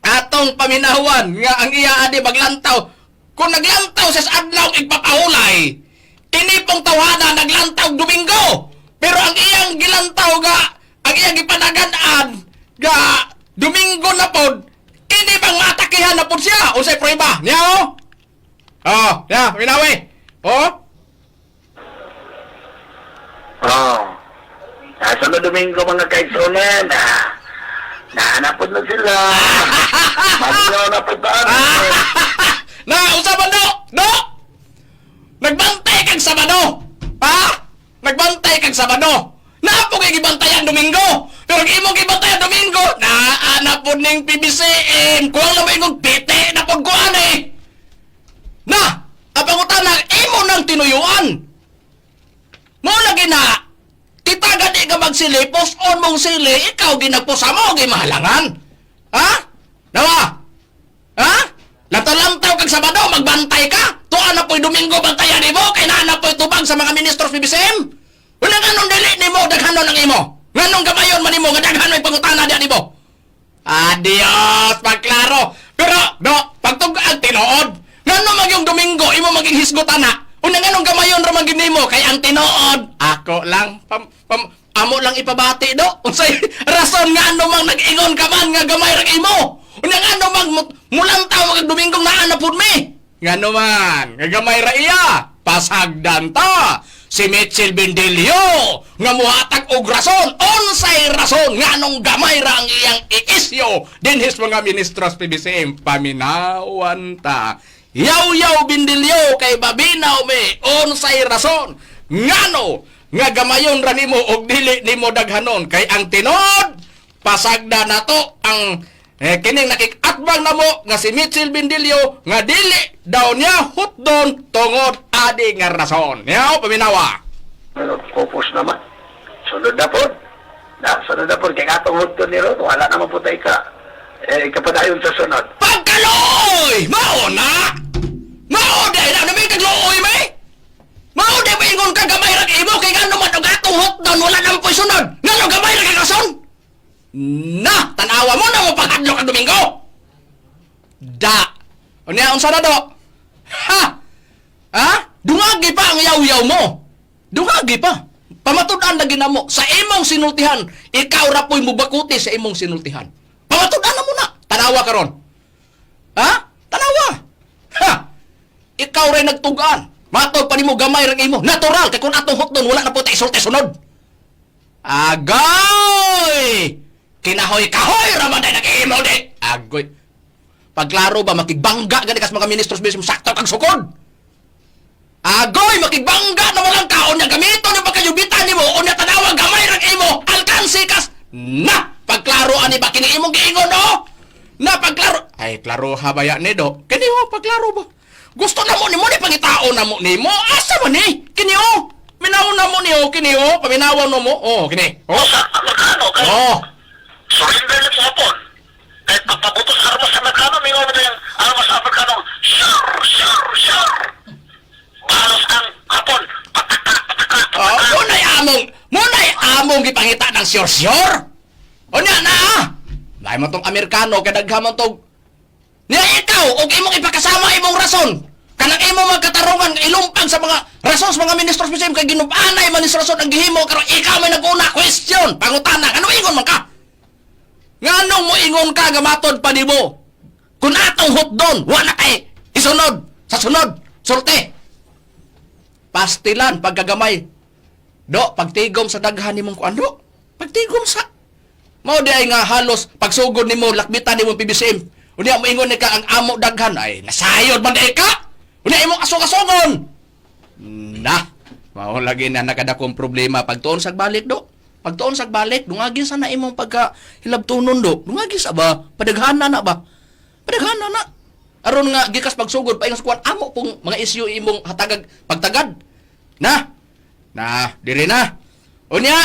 Atong paminawan nga ang iya adi maglantaw. Kung naglantaw sa adlaw igpapahulay, kini pong tawhana naglantaw Domingo. Pero ang iyang gilantaw nga ang iyang gipanagan-an nga Domingo na pod, kini bang matakihan na pod siya? Unsay prueba? Niya oh. Oh, niya, paminawi. Oh. Oh. Nasa na Domingo mga kaigsunan, ah. Nahanapod na sila. Maglaw na po ba? Na, unsa man do? Do! Nagbantay kag Sabado. Ha? Nagbantay kag Sabado. Naapo kay gibantayan Domingo. Pero ang imong gibantayan Domingo, naa na pod ning PBCM. Kuwang na ba imong piti na pod kuan eh. Na, ang pangutana, imo nang tinuyuan. Mo lagi na, kita gani ka magsili, post on mong sili, ikaw ginagposa mo, gimahalangan. Ha? Nawa? Ha? Lantaw-lantaw kag Sabado, magbantay ka. Tuan na po'y Domingo, bantayan nimo, kay naa na po'y tubag sa mga ministros PBCM. Wala nganong dili nimo, daghanon ang imo. Nganong gamayon man nimo, nga daghanon ay pangutana diyan nimo. Adios, pagklaro. Pero, do, pagtug-ang tinuod. Ngano mag yung Domingo, imo maging hisgutan na. Una nganong gamayon ra man gid nimo kay ang tinuod. Ako lang amo lang ipabati do. Unsay rason nga ano mang nag-ingon ka man nga gamay ra imo. Unya ngano mang mulantaw mag Domingo naa na pud mi. Ngano man, nga gamay ra iya. Pasagdan ta. Si Mitchell Bendelio nga muhatag og rason, unsay rason nganong gamay ra ang iyang iisyo dinhis mga ministros PBCM paminawan ta. Yaw-yaw Bendelio kay babinaw me unsay rason ngano nga gamayon ra nimo og dili nimo daghanon kay ang tinod pasagda nato ang kining nakikatbang namo nga si Mitchell Bendelio nga dili daw niya hutdon tungod adi nga rason. Yaw paminawa. Pero focus naman. Sunod na po. Na, sunod na po. Kaya katong hudto ni Ron, wala naman po tayo ka. Eh, ikapadayon sa sunod. Pagkaluoy! Mao na! Mao day na may kagluoy may! Mao day maingon ka gamay ra imo kay ngano man og atong hotdog wala nang po'y sunod. Ngano gamay ra kay rason? Na, tanawa mo na mo panghadlok ang Domingo. Da. Unya unsa na do? Ha? Ha? Dungagi pa ang yaw-yaw mo. Dungagi pa. Pamatud-an lagi namo sa imong sinultihan, ikaw ra po'y mubakuti sa imong sinultihan. Pamatud-an na mo na. Tanawa karon. Ha? Tanawa. Ha? Ikaw ray nagtugaan. Matod pa nimo gamay ra imo. Natural kay kung atong hotdon wala na po tay isulti sunod. Agoy! Kinahoy kahoy ra man day nag-imo di. Agoy. Pagklaro ba makigbangga gani kas mga ministros mismo sakto kag sukod. Agoy makigbangga na walang kaon niya gamiton yung pagkayubitan nimo unya tanawa gamay ra imo alkansi kas na pagklaro ani ba kini imong giingon no? Na pagklaro ay klaro ha baya ni do kini ho pagklaro ba gusto na mo nimo ni pangitao na mo nimo asa man ni kini oh minaw na mo ni oh kini oh paminawan no mo oh kini oh Sa Amerikano, kay oh surrender na sa Hapon. Kay pagpabutos armas sa Amerikano, mingon na yung armas sa Amerikano, sure, sure, sure. Balos ang Hapon, pataka, pataka, Oh, pataka. muna'y among gipangita ng sure-sure. Unya na ah. Lahi mo tong Amerikano kay daghan man tog. Niya ikaw og imong ipakasama imong rason. Kanang imong magkatarungan ilumpag sa mga rason sa mga ministros mismo kay ginubanay man ni sa rason ang gihimo karon ikaw may naguna question pangutana ano ingon man ka? Nganong mo ingon ka nga matod pa nimo? Kung atong hotdon, wa na kay isunod sa sunod sulti. Pastilan pagkagamay. Do, pagtigom sa daghan nimong kuan do. Pagtigom sa mao di ay nga halos pagsugod nimo lakbitan nimo PBCM. Unya mo ingon ni ka ang amo daghan ay nasayod man di ka. Unya imong asog-asogon. Na, mao lagi na nakadakong problema pagtuon sa balik do. Pagtuon sa balik, dungagi sa na imong pagka hilabtunon do. Dungagi sa ba? Padaghana na ba? Padaghana na. Aron nga gikas pagsugod paingon sa kuan amo pong mga isyu imong hatagag pagtagad. Na. Na, diri na. Unya,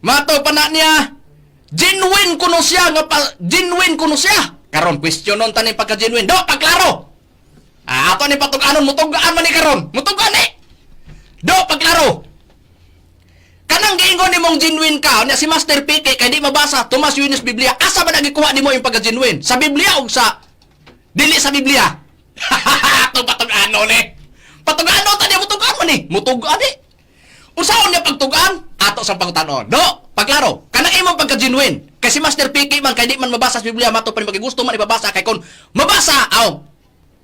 mato pa na niya. Genuine kuno siya nga pa, genuine kuno siya. Karon questionon ta ni pagka genuine. Do, pagklaro. Ah, ato ni patug-anon mutugaan man ni karon. Mutugaan ni. Do, pagklaro. Kanang giingon nimong genuine ka, unya si Master PK kay di mabasa Tomas Yunis Biblia. Asa ba nagikuha nimo yung pagka genuine? Sa Biblia o sa dili sa Biblia? Atong patug-ano ni. Patug-ano ta niya mutugaan man ni. Mutugaan ni. Unsaon niya pagtugaan? Ato sa pangutanon. Do, pagklaro. Kanang imong pagka genuine. Kay si Master PK man kay di man mabasa sa Biblia mato pa ni gusto man ibabasa kay kon mabasa aw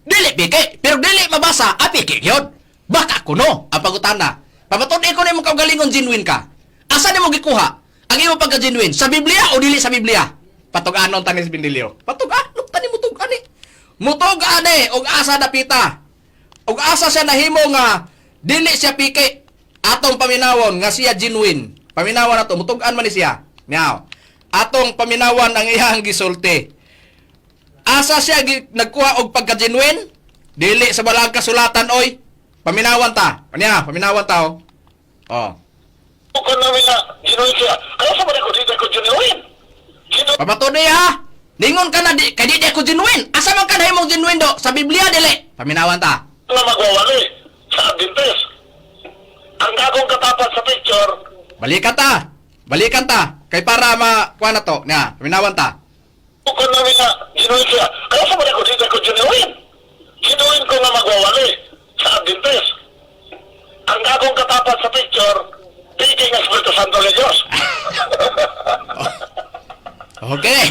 dili PK, pero dili mabasa a PK gyud. Baka kuno ang pangutana. Pamatud-i ko nimo kaugalingon genuine ka. Asa nimo gikuha ang imong pagka genuine? Sa Biblia o dili sa Biblia? Patug-anon ta ni si Bindilio. Patug-anon ta ni mutug-an ni. Mutug-an ni og asa dapita. Og asa siya nahimo nga dili siya piki atong paminawon nga siya genuine. Paminawan nato mutug-an man ni siya. Now, atong paminawan ang iyang gisulti. Asa siya nagkuha og pagka genuine? Dili sa balang kasulatan oy. Paminawan ta. Kanya, paminawan ta oh. Oh. Kung namin na genuine siya, kaya sa mga ko, di ko genuine. Genuine Pamatuloy ha. Ningon ka na di kay di ko genuine. Asa man ka nahimong genuine do? Sa Biblia dili. Paminawan ta. na magwawali sa Adventist. Ang gagong katapat sa picture, Balikan ta. Balikan ta. Kay para ma kuha na to. Nya, paminawan ta. kung namin na genuine siya, kaya sa mga ko, di ko genuine. Genuine ko nga magwawali sa Adventist. Ang gagong katapat sa picture, piki ng Espiritu Santo ng Diyos. Okay.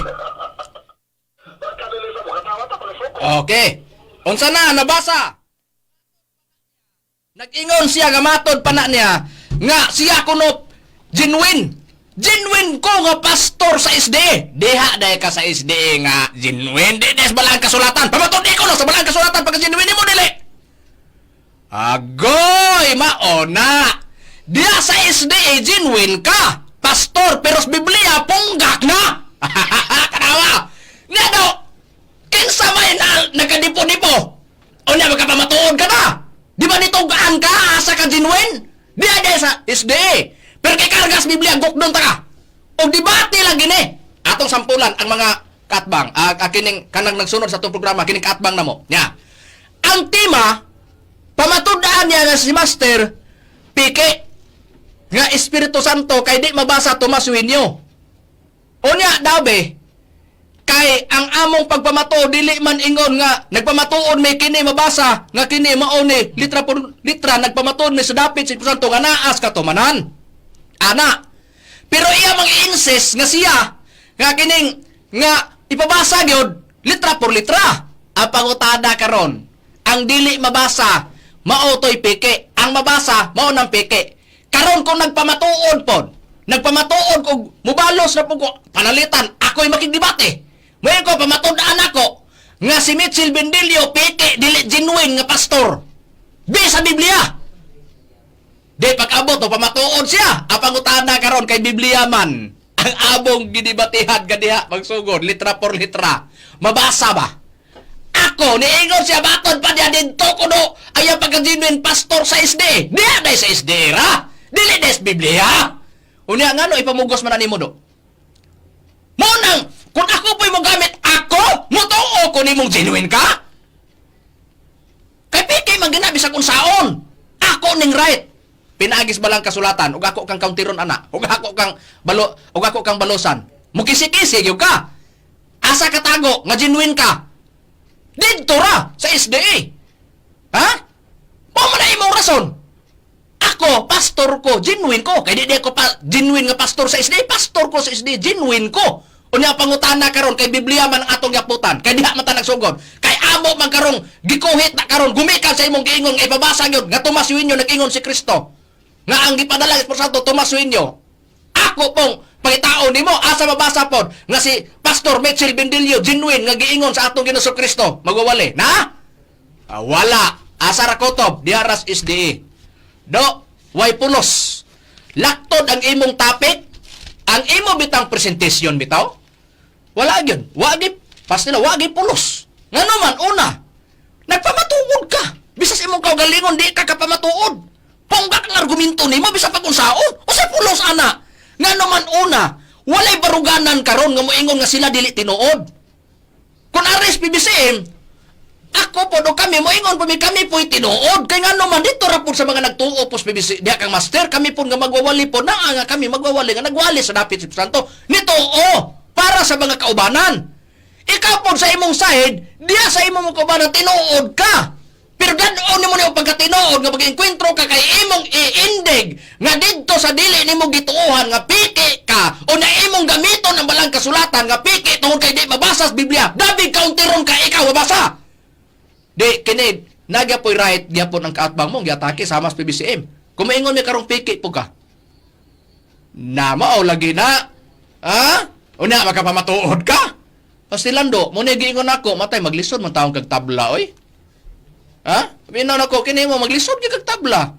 Pagkadali sa mukha, tawa ta, pagkasuko. Okay. Unsa na nabasa? Nag-ingon siya nga matod pa na niya nga siya kuno genuine. Genuine ko nga pastor sa SDA. Diha dahil ka sa SDA nga genuine. Di des balang kasulatan. Pamatod ko no sa balang kasulatan pagka genuine nimo dili. Agoy, maona. Diha sa SDA genuine ka. Pastor, pero sa Biblia punggak na. Kanawa. Nga daw, kinsa may na, nagkadipo-dipo. O niya, magkapamatuod ka na. Di ba nitugaan ka, asa ka genuine? Di ay sa SDA. Pero kay kargas Biblia, gukdon ta ka. O debate lang gini. Atong sampulan ang mga katbang, kining kanang nagsunod sa atong programa, kining katbang namo. Nya. Ang tema, pamatudaan niya nga si Master Pike nga Espiritu Santo kay di mabasa Tomas Eugenio. Unya daw be, kay ang among pagpamato dili man ingon nga nagpamatuod may kini mabasa nga kini mao ni litra por litra nagpamatuod may sa dapit sa Espiritu Santo nga naas katumanan. Ana. Pero iya mang insist nga siya nga kining nga ipabasa gyud litra por litra. Ang pangutada karon, ang dili mabasa mao toy peke, ang mabasa mao nang peke. Karon kung nagpamatuod pod, nagpamatuod og mubalos na pud ko panalitan, ako'y makigdebate. Moingon ko pamatud-an ako. Nga si Mitchell Bendilio peke, dili genuine nga pastor. Di sa Biblia. Di pag-abot o pamatuod siya. Apang utana karon kay Biblia man. Ang abong gidibatihan kadiha magsugod litra por litra. Mabasa ba? Ako niingon siya baton pa diha didto kuno ayaw pagka genuine pastor sa SDA. Diha day sa SDA ra. Dili des Biblia. Unya ngano ipamugos man nimo do? Mo nang kung ako po'y mo gamit ako, mutuo ko nimong genuine ka? Kay piki man gina bisag unsaon. Ako ning right. Pinaagis ba lang kasulatan ug ako kang kauntiron ana, ug ako kang balo, ug ako kang balosan. Mukisi-kisi gyud ka. Asa ka tago nga genuine ka? Didto ra sa SDA. Ha? Mo man na imong rason. Ako, pastor ko, genuine ko. Kay di di ako pa, genuine nga pastor sa SDA, pastor ko sa SDA, genuine ko. Unya pangutana karon kay Biblia man ang atong giaputan. Kay diha man ta nagsugod. Kay amo man karong gikuhit na karon gumikan sa imong giingon nga ipabasa gyud nga Tomas Eugenio nag-ingon si Kristo. Nga ang gipadala sa Espiritu Santo Tomas Eugenio. Ako pong pangitaon nimo asa mabasa pod nga si Pastor Mitchell Bendilio genuine nga giingon sa atong Ginoong Kristo magwawali na? Ah, wala. Asa ra kutob diha ras SDA. Do, way pulos. Laktod ang imong topic, ang imo bitang presentation bitaw. Wala gyud. Wa gyud pastila, wa gyud pulos. Ngano man una, nagpamatuod ka. Bisas imong kaugalingon di ka kapamatuod. Ponggak ang argumento nimo bisan pag unsaon. Usa pulos ana. Ngano man una, walay baruganan karon nga moingon nga sila dili tinuod. Kung ares PBCM, ako po do kami moingon po mi kami po'y tinuod kay ngano man dito ra po sa mga nagtuo po sa PBC diha kang master kami po nga magwawali po naa nga kami magwawali nga nagwali sa dapit sa Santo nituo para sa mga kaubanan. Ikaw po sa imong side diha sa imong mga kaubanan tinuod ka, pero dad-on nimo niyo pagkatinuod nga pag-enkwentro ka kay imong iindig nga didto sa dili nimo gituohan nga piki ka o na imong gamiton ang balang kasulatan nga piki tungod kay di mabasa sa Biblia. Dabig kauntiron ka ikaw mabasa. Di, kini, nagya po'y right, gyapon ang kaatbang mo, giatake sama sa PBCM. Kung maingon mi karong piki po ka. Na mao lagi na. Ha? Una, makapamatuod ka. Pastilando, mo na giingon ako, matay, maglisod man taong kag tabla, oy. Ha? Binaw nako, kini mo, maglisod gyud kag tabla.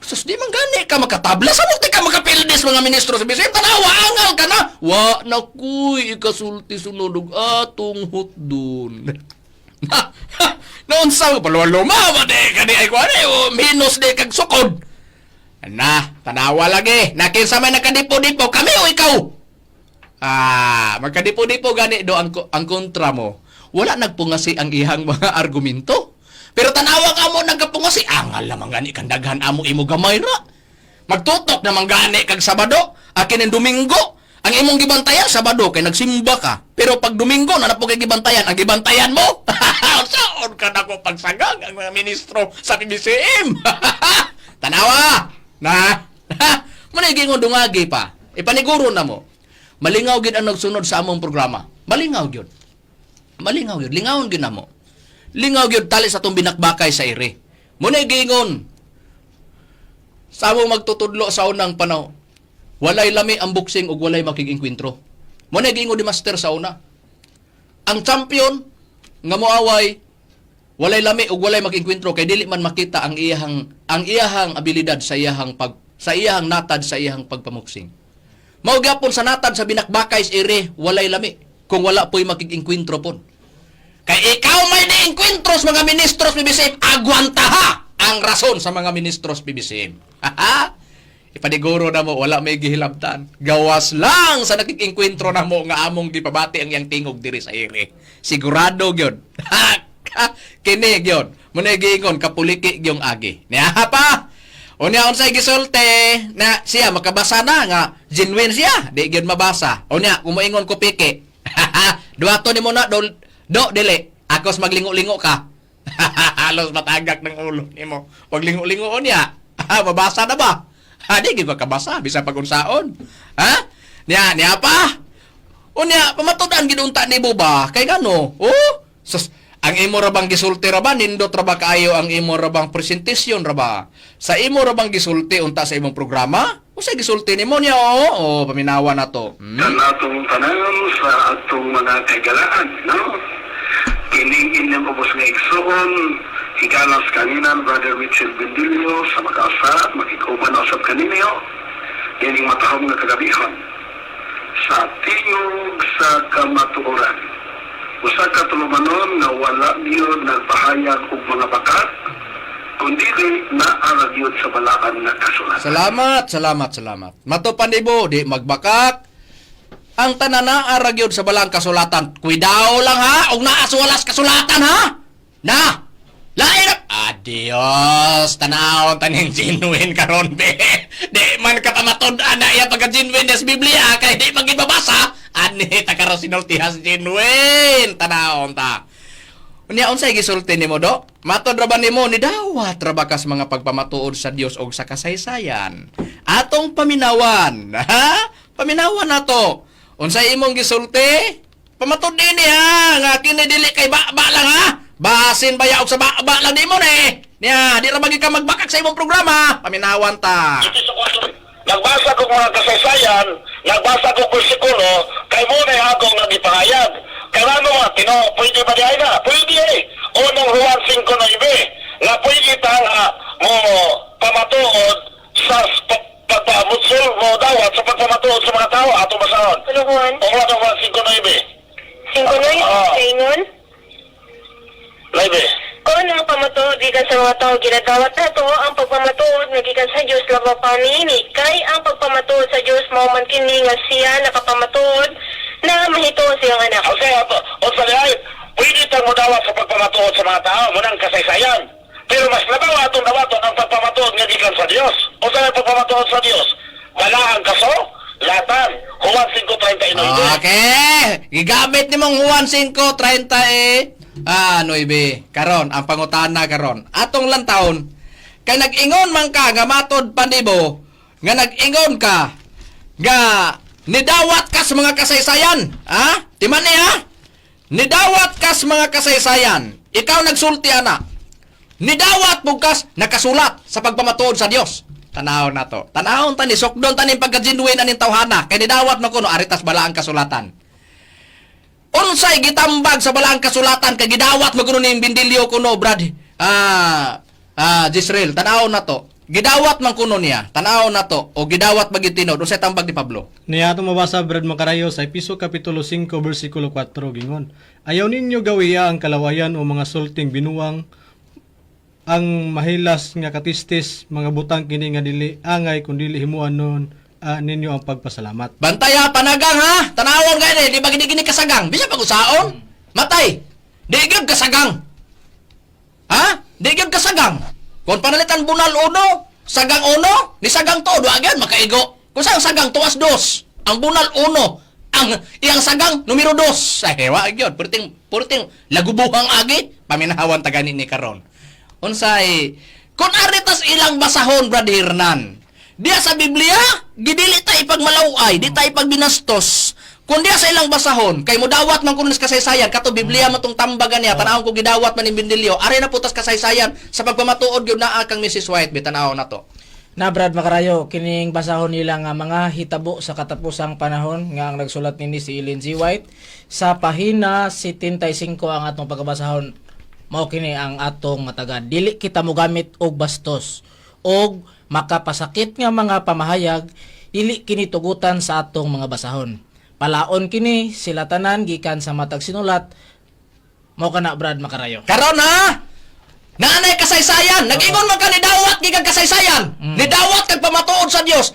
Sus, di man gani ka makatabla. Sa di ka makapildis mga ministro sa BCM. Tanawa, angal ka na. Wa na kuy, ikasulti sunod og atong hutdon. Noon sa paluwa-luma, di ka di ay kuwan eh, o, minus di kag sukod. Na, tanawa lagi. Nakinsa may nakadipo-dipo, kami o ikaw? Ah, magkadipo-dipo gani do ang kontra mo. Wala nagpungasi ang ihang mga argumento. Pero tanawa ka mo nagkapungasi, angal lamang gani kang daghan amo imo gamay ra. Magtutok naman gani kag Sabado, akin ang Domingo. Ang imong gibantayan Sabado kay nagsimba ka. Pero pag Domingo na napo kay gibantayan, ang gibantayan mo. Saon ka nako pagsagang ang mga ministro sa PBCM. Tanawa. Na. Muna gingon dungagi pa. Ipaniguro na mo. Malingaw gid ang nagsunod sa among programa. Malingaw gyud. Malingaw gyud. Lingawon gyud namo. Lingaw gyud tali sa atong binakbakay sa ire. Muna giingon sa among magtutudlo sa unang panaw. Walay lami ang boxing ug walay makig-engkwentro. Muna giingon ni master sa una. Ang champion nga moaway walay lami ug walay makig-engkwentro kay dili man makita ang iyahang abilidad sa iyahang natad sa iyahang pagpamuksing. Mao gyapon sa natad sa binakbakay sa ire walay lami kung wala po'y makig-engkwentro pon. Kay ikaw may niengkwentro sa mga ministros PBCM, agwantaha ang rason sa mga ministros PBCM. Ipaniguro na mo, wala may gihilabtan. Gawas lang sa nakikengkwentro na mo nga among gipabati ang iyang tingog diri sa ire. Sigurado gyud. Kini gyud. Muna giingon kapuliki gyung agi. Niya pa. Unya unsay gisulti na siya makabasa na nga genuine siya, di gyud mabasa. Unya kung moingon ko piki. Duhaton nimo na do, do dili. Akos maglingo-lingo ka. Halos matagak ng ulo nimo. Paglingo-lingo niya. Mabasa na ba? Ha, di gyud makabasa bisan pag unsaon. Ha? Niya, niya pa. Unya, pamatudan gid unta nimo ba? Kay ngano? Oh, sus, ang imo ra bang gisulti ra ba nindot ra ba kaayo ang imo ra bang presentasyon ra ba? Sa imo ra bang gisulti unta sa imong programa? Unsay gisulti nimo niya? Oo, oh, paminawa na to. Sa atong tanan, sa atong mga kaigalaan, no? Ubos nga igsuon, higalas kaninan, Brother Mitchell Bendilio, sa makaasa, makikuban usab kaninyo, dining matahom nga kagabihon. Sa tingog sa kamatuoran. Usa ka tulumanon nga wala gyud nagpahayag og mga bakat, kundili naa ra gyud sa balaan nga kasulatan. Salamat, salamat, salamat. Mato panibo, di magbakak. Ang tanan naa ra gyud sa balang kasulatan. Kuidaw lang ha, og naa sa walas kasulatan ha. Na. Lain na. Adios, tanawon taning genuine karon be. Di man ka pamatud-an na iya pagka genuine des Biblia kay di man gid mabasa. Ani ta karon sinultihas genuine tanawon ta. Unya unsay gisulti nimo do? Matod ra ba nimo ni dawat ra ba kas mga pagpamatuod sa Dios og sa kasaysayan? Atong paminawan, ha? Paminawan nato. Unsay imong gisulti? Pamatud dinhi ha, nga kini dili kay ba lang ha. Basin baya og sa ba lang nimo ni. Niya, di ra ba gyud ka magbakak sa imong programa. Paminawan ta. Ito sa kwarto. Nagbasa ko mga kasaysayan, nagbasa ko bersikulo, kay mo na ako nga gipahayag. Kaya ano mga tino, pwede ba di ay na? Pwede eh. Unang Juan 5.9, na pwede tang mo pamatuod sa pagpamutsol mo dawat sa pagpamatuod sa mga tao ato basahon. Ano Juan? O Unang Juan 5.9. 5:9 kaingon. 9. Kung ang pamatuod gikan sa mga tao ginadawat nato ang pagpamatuod nga gikan sa Dios labaw pa niini kay ang pagpamatuod sa Dios mao man kini nga siya nakapamatuod na mahituo siyang anak. Okay, ato. O sa ay, pwede tang modawat sa pagpamatuod sa mga tao, munang kasaysayan. Pero mas labaw atong dawaton ang pagpamatuod nga gikan sa Dios. O sa ay pagpamatuod sa Dios, balaang kaso, latan, Juan 5.39. Okay. Gigamit nimong Juan 5:30 eh. Ah, 9. Karon ang pangutana karon. Atong lantawon kay nag-ingon man ka nga matod panibo nga nag-ingon ka nga nidawat ka sa mga kasaysayan. Ha? Timan ni ha? Nidawat ka sa mga kasaysayan. Ikaw nagsulti ana. Nidawat bugkas nakasulat sa pagpamatuod sa Dios. Tanaw na to. Tanawon tani sukdon tani pagka-genuine aning tawhana kay nidawat man kuno aritas balaang kasulatan. Unsay gitambag sa balaang kasulatan kay gidawat man kuno ning Bindilyo kuno brad. Jisrael, tanaw na to. Gidawat man kuno niya. Tanaw na to o gidawat ba gyud tinuod unsay tambag ni Pablo? Niya atong mabasa Brad Makarayo sa Episo Kapitulo 5 versikulo 4 gingon. Ayaw ninyo gawiya ang kalawayan o mga sulting binuang ang mahilas nga katistis mga butang kini nga dili angay kun dili himuan nun ninyo ang pagpasalamat. Bantay ha, panagang ha. Tanawon gani, di ba gini gini kasagang? Bisa pag usaon? Matay. Di gyud kasagang. Ha? Di gyud kasagang. Kung panalitan bunal uno, sagang uno, ni sagang to, duha gyud makaigo. Kung saan sagang tuas dos, ang bunal uno, ang iyang sagang numero dos. Ay, wa gyud, purting purting lagubuhang agi, paminahawan ta gani ni karon. Unsay kung aritas ilang basahon Brad Hernan. Diya sa Biblia, gidili ta ipagmalaway, di ta ipagbinastos. Kung diya sa ilang basahon, kay mudawat man kuno kasaysayan, kato Biblia man tong tambagan niya, tanawon ko gidawat man ni Bindilyo, ari na putas kasaysayan sa pagpamatuod gyud naa kang Mrs. White, bi tan-awon nato. Na Brad Makarayo, kining basahon nila nga mga hitabo sa katapusang panahon nga ang nagsulat nini si Ellen G. White sa pahina 75 ang atong pagkabasahon. Mao kini ang atong matagad. Dili kita mogamit og bastos og makapasakit nga mga pamahayag, dili kini tugutan sa atong mga basahon. Palaon kini sila tanan gikan sa matag sinulat. Mao kana Brad Makarayo. Karon ha, naanay kasaysayan, nag-ingon man ka ni dawat gikan kasaysayan. Nidawat kag pamatuod sa Dios.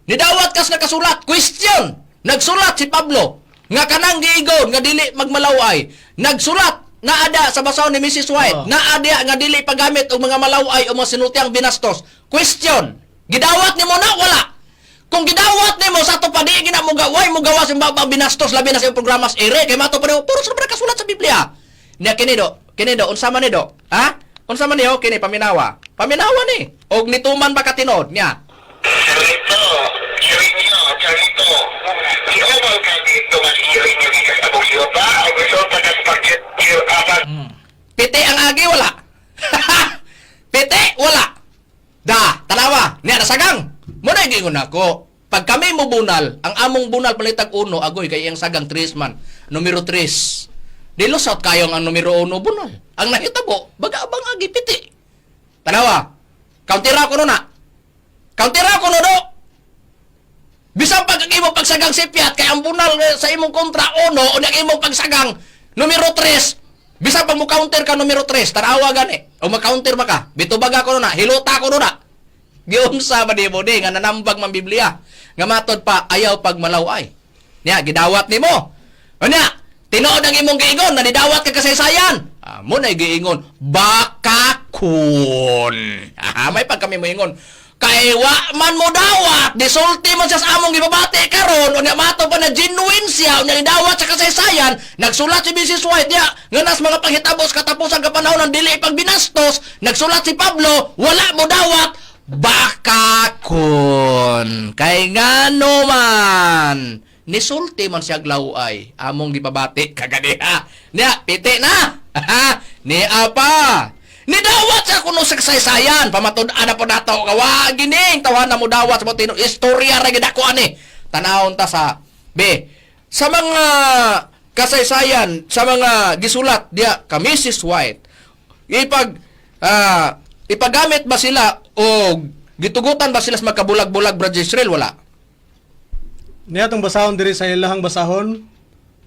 Nidawat kas nakasulat. Question. Nagsulat si Pablo nga kanang giigon nga dili magmalaway. Nagsulat naada sa basahon ni Mrs. White. Oo. Naada nga dili paggamit og mga malaway o mga sinultiang binastos. Question. Gidawat nimo na wala? Kung gidawat nimo sa ato pa di gina mo gaway mo gawas yung baba binastos labi na sa iyong programa sa ere kay mato pa nimo puro sa kasulat sa Biblia. Niya kini do, kini do unsa man ni do? Ha? Unsa man ni oh, kini paminawa. Paminawa ni. Og nituman ba katinod niya? Charito, Charito, Charito. Si Omar ka dito, mas iirin niyo gikas abong siyo pa, ang resulta kas pag Piti ang agi wala. Piti wala. Da, tanawa, niya nasagang. Muna gingon ako. Pag kami mo bunal, ang among bunal palitag uno, agoy kay iyang sagang tres man, numero tres. Dilusot kayo ang numero uno bunal. Ang nahitabo, baga bang agi piti. Tanawa, kauntira ko na. Kauntira ko no do. Bisan pag ang imong pagsagang sipyat kay ang bunal eh, sa imong kontra uno unya ang imong pagsagang numero 3. Bisan pag mo counter ka numero 3, tanawa gani. O ma-counter ba ka? Bitubaga ko na, hilota ko na. Giunsa ba nimo di nga nanambag man Biblia? Nga matod pa ayaw pag malaway. Nya gidawat nimo. Unya, tinuod ang imong giingon na nidawat ka kasaysayan. Ah, mo na giingon bakakun. Ah, may pag kami moingon. Kay wa man mo dawat, disulti man siya sa among gibabati karon, unya mato pa na genuine siya, unya nidawat sa kasaysayan, nagsulat si Mrs. White niya, nga nas mga panghitabo sa katapusan kapanahon ang dili pagbinastos, nagsulat si Pablo, wala mo dawat, bakakun. Kay ngano man, nisulti man siya glaway, among gibabati kaganiha. Niya, piti na. Ni apa. Nidawat sa kuno sa kasaysayan, pamatud-an na po nato nga wa gining tawahan na mo dawat sa mga tinuod istorya ra gid ako ani. Tanawon ta sa B. Sa mga kasaysayan, sa mga gisulat diya ka Mrs. White, ipagamit ba sila o gitugutan ba sila sa magkabulag-bulag, Brad Israel? Wala. Niya atong basahon diri sa ilahang basahon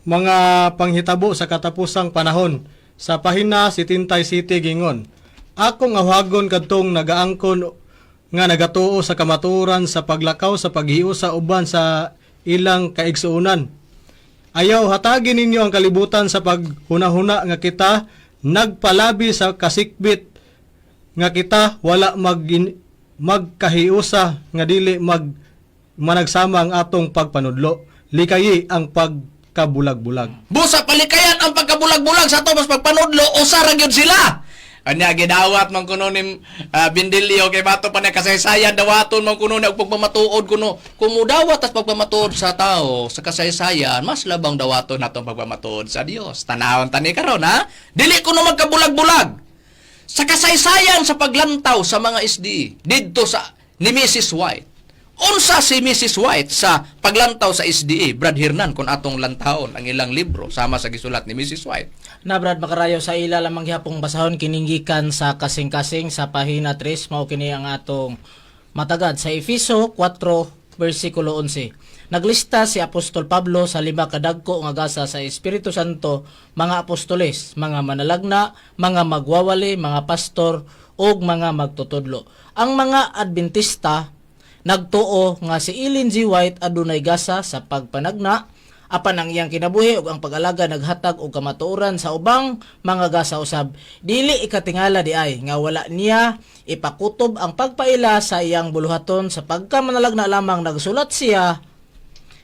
mga panghitabo sa katapusang panahon sa pahina si Tintay City gingon. Akong awhagon kadtong nagaangkon nga nagatuo sa kamatuoran sa paglakaw sa paghiusa uban sa ilang kaigsuonan. Ayaw hatagin ninyo ang kalibutan sa paghunahuna nga kita nagpalabi sa kasikbit nga kita wala magkahiusa nga dili managsama ang atong pagpanudlo, likayi ang pagkabulag-bulag. Busa palikayan ang pagkabulag-bulag sa ato mas pagpanudlo usa ra gyud sila. Anya gidawat man kuno ni Bindilyo kay bato pa na kasaysayan dawaton man kuno ni og pagpamatuod kuno. Kung mudawat tas pagpamatuod sa tao sa kasaysayan, mas labang dawaton natong pagpamatuod sa Dios. Tanawon tani karon ha. Dili kuno magkabulag-bulag. Sa kasaysayan sa paglantaw sa mga SDE didto sa ni Mrs. White. Unsa si Mrs. White sa paglantaw sa SDE, Brad Hernan, kung atong lantawon ang ilang libro sama sa gisulat ni Mrs. White? Na Brad Makarayo, sa ila lamang gihapong basahon kininggikan sa kasing-kasing sa pahina 3, mao kini ang atong matagad sa Efeso 4 versikulo 11. Naglista si Apostol Pablo sa lima kadagko nga gasa sa Espiritu Santo: mga apostoles, mga manalagna, mga magwawali, mga pastor ug mga magtutudlo. Ang mga Adventista nagtuo nga si Ellen G. White adunay gasa sa pagpanagna, apan ang iyang kinabuhi ug ang pag-alaga naghatag og kamatuoran sa ubang mga gasa usab. Dili ikatingala di ay nga wala niya ipakutob ang pagpaila sa iyang buluhaton sa pagkamanalagna lamang. Nagsulat siya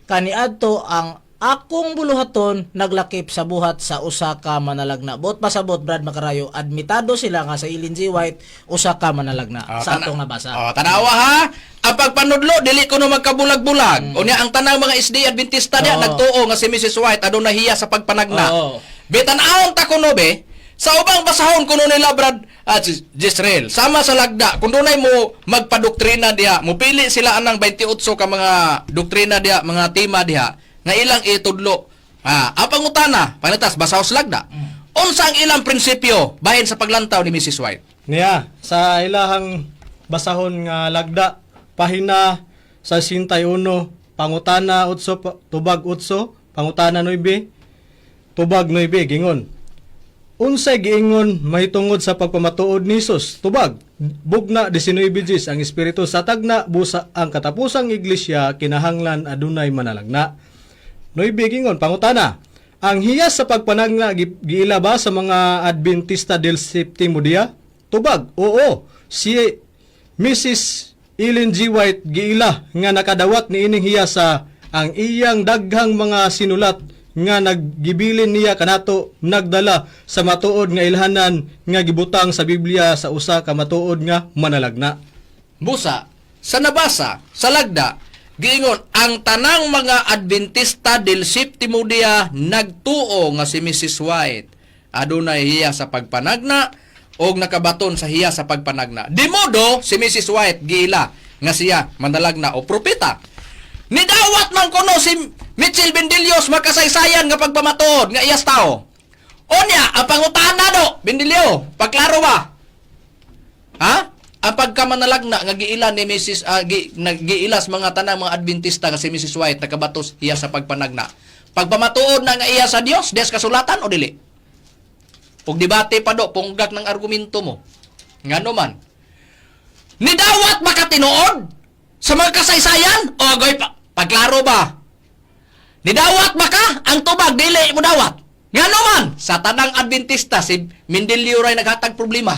kaniadto, "Ang akong buluhaton naglakip sa buhat sa usa ka manalagna." Bot pasabot, Brad Makarayo, admitado sila nga sa Ellen G. White usa ka manalagna sa atong nabasa. Oh, tanawa ha. Ang pagpanudlo dili kuno magkabulag-bulag. Unya ang tanang mga SDA Adventista diya nagtuo nga si Mrs. White aduna hiya sa pagpanagna. Be tan-awon ta kuno be sa ubang basahon kuno nila, Brad at Jisrael, sama sa lagda kung dunay mo magpadoktrina diha, mupili sila anang 28 ka mga doktrina diha, mga tema diha nga ilang itudlo. Ah, ang pangutana panitas basaw sa lagda, unsa ang ilang prinsipyo bahin sa paglantaw ni Mrs. White? Niya sa ilahang basahon nga lagda pahina sa 61, pangutana 8 tubag 8, pangutana 9 tubag 9 gingon: Unsay giingon mahitungod sa pagpamatuod ni Hesus? Tubag: Bugna 19 Gs ang espiritu sa tagna busa ang katapusang iglesia kinahanglan adunay manalagna. Noybe gingon, pangutana: Ang hiyas sa pagpanagna giila ba sa mga Adventista del Septimo Dia? Tubag: Oo. Si Mrs. Ellen G. White giila nga nakadawat ni ining hiyas sa ang iyang daghang mga sinulat nga naggibilin niya kanato nagdala sa matuod nga ilhanan nga gibutang sa Biblia sa usa ka matuod nga manalagna. Busa, sa nabasa, sa lagda, giingon, ang tanang mga Adventista del Septimo Dia nagtuo nga si Mrs. White adunay hiya sa pagpanagna og nakabaton sa hiya sa pagpanagna. Di modo, si Mrs. White giila nga siya manalagna o propeta. Nidawat man kuno si Mitchell Bendilios makasaysayan nga pagpamatuod nga iyas tao. Onya, ang pangutana do, Bindilyo, pagklaro ba? Ha? Ang pagkamanalagna nga giila ni Mrs. Giilas mga tanang mga Adventista nga si Mrs. White nakabatos iya sa pagpanagna. Pagpamatuod na nga iya sa Dios, des kasulatan o dili? Ug debate pa do, punggak ng argumento mo. Ngano man? Nidawat makatinuod sa mga kasaysayan? O agoy pa, pagklaro ba? Nidawat ba ka? Ang tubag, dili mo dawat. Ngano man, sa tanang Adventista, si Mendelio ray naghatag problema.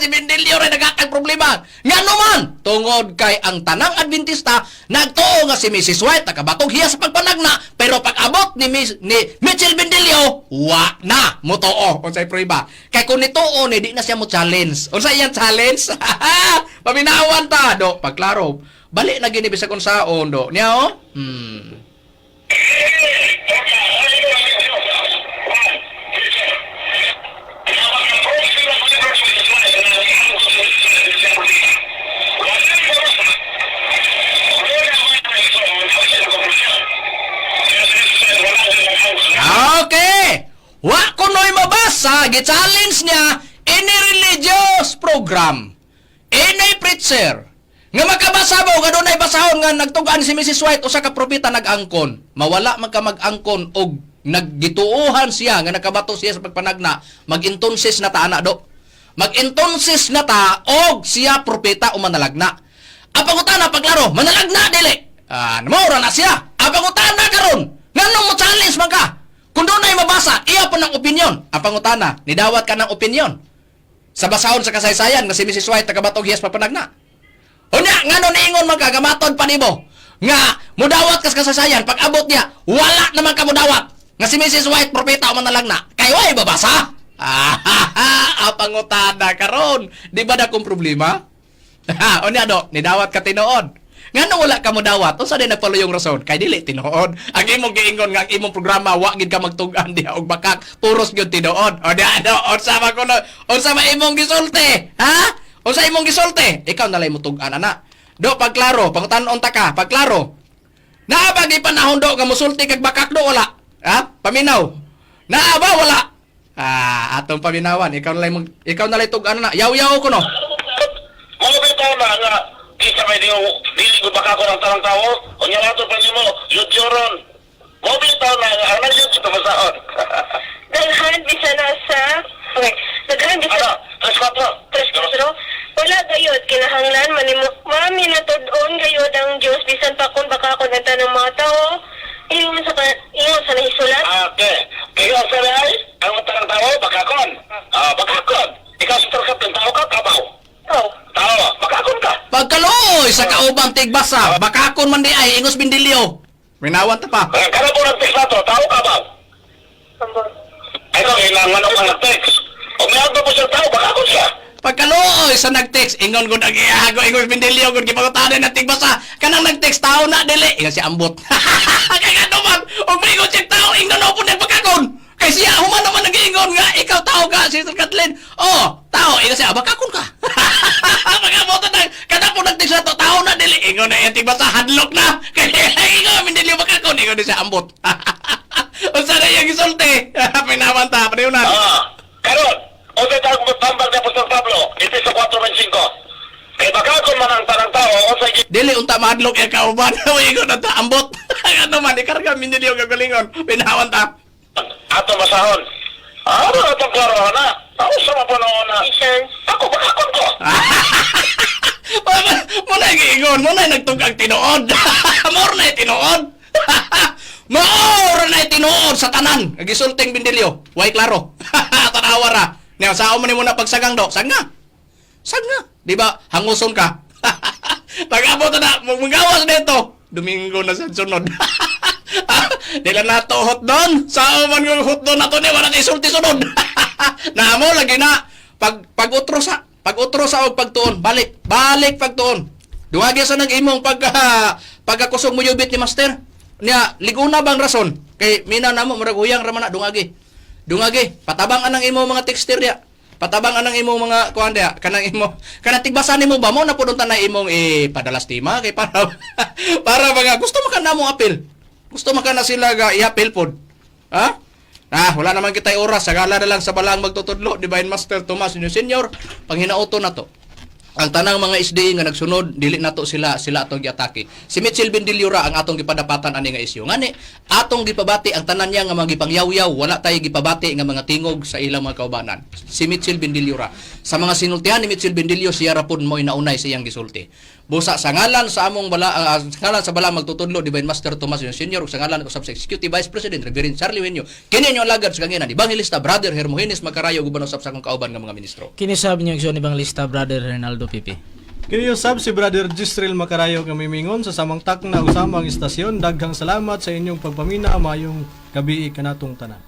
Si Mendelio ray naghatag problema. Ngano man, tungod kay ang tanang Adventista, nagtuo nga si Mrs. White, nakabatog hiya sa pagpanagna, pero pag abot ni Mitchell Mendelio, wa na, motoo. Unsay prueba? Kay kung nituo ni, di na siya mo challenge. Unsay iyang challenge? Paminawan ta, do, pagklaro. Bali na gini bisag unsaon do. Niya oh? Okay. Wa ko no'y mabasa, gi-challenge niya any religious program, any preacher, nga makabasa mo, nga dunay basahon nga nagtugaan si Mrs. White usa ka propeta nag-angkon. Mawala man ka mag-angkon og naggituohan siya nga nakabato siya sa pagpanagna, mag-intonsis na ta ana do. Mag-intonsis na ta og siya propeta o manalagna. Ang pangutana paglaro, manalagna dili. Ah, maura na siya. Ang pangutana karon, nganong mo challenge man ka? Kung doon ay mabasa, iya po ng opinion. Ang pangutana, nidawat ka ng opinion. Sa basahon sa kasaysayan, nga si Mrs. White nakabatog hiyas papanagna. Unya, ngano niingon man ka, gamatod pa nimo. Nga, mudawat kas kasaysayan, pag abot niya, wala naman ka mudawat. Nga si Mrs. White, propeta o manalagna. Kay way babasa? Ah, ang pangutana karon. Di ba na kung problema? Unya do, nidawat ka tinuod. Ngano wala ka modawat? Unsa day nagpaluyong rason? Kay dili tinuod. Ang imong giingon nga ang imong programa wa gid ka magtug-an diha og bakak, puros gyud tinuod. O di ano, unsa man kuno? Unsa man imong gisulti? Ha? Unsa imong gisulti? Ikaw nalay mo tug-an ana. Do pagklaro, pangutan-on ta ka, pagklaro. Naa ba gi panahon do nga musulti kag bakak do wala? Ha? Paminaw. Naa ba wala? Ah, atong paminawan, ikaw nalay tug-an na. Yaw-yaw ko no. Mga bitaw na nga, di sa may diyo, dili ko baka ko ng tarang tao, o niya nato pa nimo, yudyoron. Mga bitaw na nga, ang nagyod ito masaon. Daghan bisan na sa okay, daghan bisan Ano? Tres kwatro. Tres kwatro. Wala gayod kinahanglan manimo maminatud-on gayod ang Dios bisan pa kun baka kun ang tanang mga tao ingon sa nahisulat. Okay. Kayo ang sabi ang tarang tao, bakakon. Ah, bakakon. Ikaw sa tarkap ng tao ka, kabaw. Oh. Tao, bakakon ka. Pagkaluoy sa kaubang tigbasa, bakakon man di ay ingos bindilyo. Minawan ta pa. Ang karabo ng text nato, tao kabaw. Ambot. Ay, kung ilangan ang mga text. O may po siyang tao, bakakon siya. Pagkaluoy sa nagtext, ingon gud ang ihago, ingos bindilyo gud gipangutanan ng tigbasa. Kanang nagtext tao na dili, ingon si ambot. Kay ngano man, og moingon siya tao, ingnon na pud bakakon. Kay siya human naman nag-iingon nga ikaw tao ka, Sister Kathleen. Oh, tao, ingon siya bakakon ka. Pag-abot na kada po nagtext na to, tao na dili, ingon na iyang tigbasa, hadlok na. Kay ingon bindilyo bakakon, ingon siya ambot. Unsa na iyang gisulti? Pinawan ta, paniunan. Ah, karon, o sa tawag mo tambag ni Apostol Pablo, Efeso 4:25. Kay bakakon man ang tanang tao, o sa Dili unta mahadlok ang kauban. Ingon na ta ambot. Ano man ikarga minilyo gagalingon. Pinawan ta. ato masahon. Ano atong klaro na? Ako sa mapanahon na. Ephesians. Ako bakakon ko. Mo na giingon, mo na nagtugag tinuod. Mao na tinuod. Mao na tinuod sa tanan. Gisulting bindilyo. Way klaro. Tanawa ra. Nya sao man nimo na pagsagang do? Sanga. Sanga. Di ba? Hanguson ka. Pag-abot na, magawas nito. Domingo na sa sunod. Di lang nato hotdon. Sao man yung hotdon nato ni wala isulti sunod. Namo lagi na pag pag-utro sa pag-utro sa og pagtuon, balik, balik pagtuon. Duwagi sa nang imong pagka pagkakusog mo yubit ni master. Nya liguna bang rason? Kay mina namo murag huyang ra man na dungagi. Dungagi, patabang anang imo mga texture diya. Patabang anang imo mga kuan diya, kanang imo kanang tigbasa nimo ba mo na pud unta na imong ipadalas tima kay para para mga gusto man ka namo apil. Gusto man ka na sila ga iapil pod. Ha? Ah, wala naman kita'y oras. Sagala na lang sa balaang magtutudlo, Divine Master Tomas Junior Senior, panghinauto na to. Ang tanang mga SDA nga nagsunod, dili nato sila sila atong giatake. Si Mitchell Bendillora ang atong gipadapatan ani nga isyu. Ngani, atong gipabati ang tanan niya nga mga gipangyaw-yaw, wala tay gipabati nga mga tingog sa ilang mga kaubanan. Si Mitchell Bendillora. Sa mga sinultihan ni Mitchell Bendillo, siya ra pud mo inaunay sa iyang gisulti. Busa sa ngalan sa among bala sa ngalan sa bala magtutudlo, Divine Master Tomas Junior Senior, ug sa ngalan usab sa Executive Vice President Reverend Charlie Eugenio. Kini inyo alagad sa kanginan, Evangelista Brother Hermogenes Macarayo, guban usab sa akong kauban nga mga ministro. Kini sab niyo igsoon Evangelista Brother Ronaldo Pipi. Kini usab si Brother Gisrel Macarayo nga mimingon sa samang takna ug samang istasyon. Daghang salamat sa inyong pagpamina, maayong gabi kanatong tanan.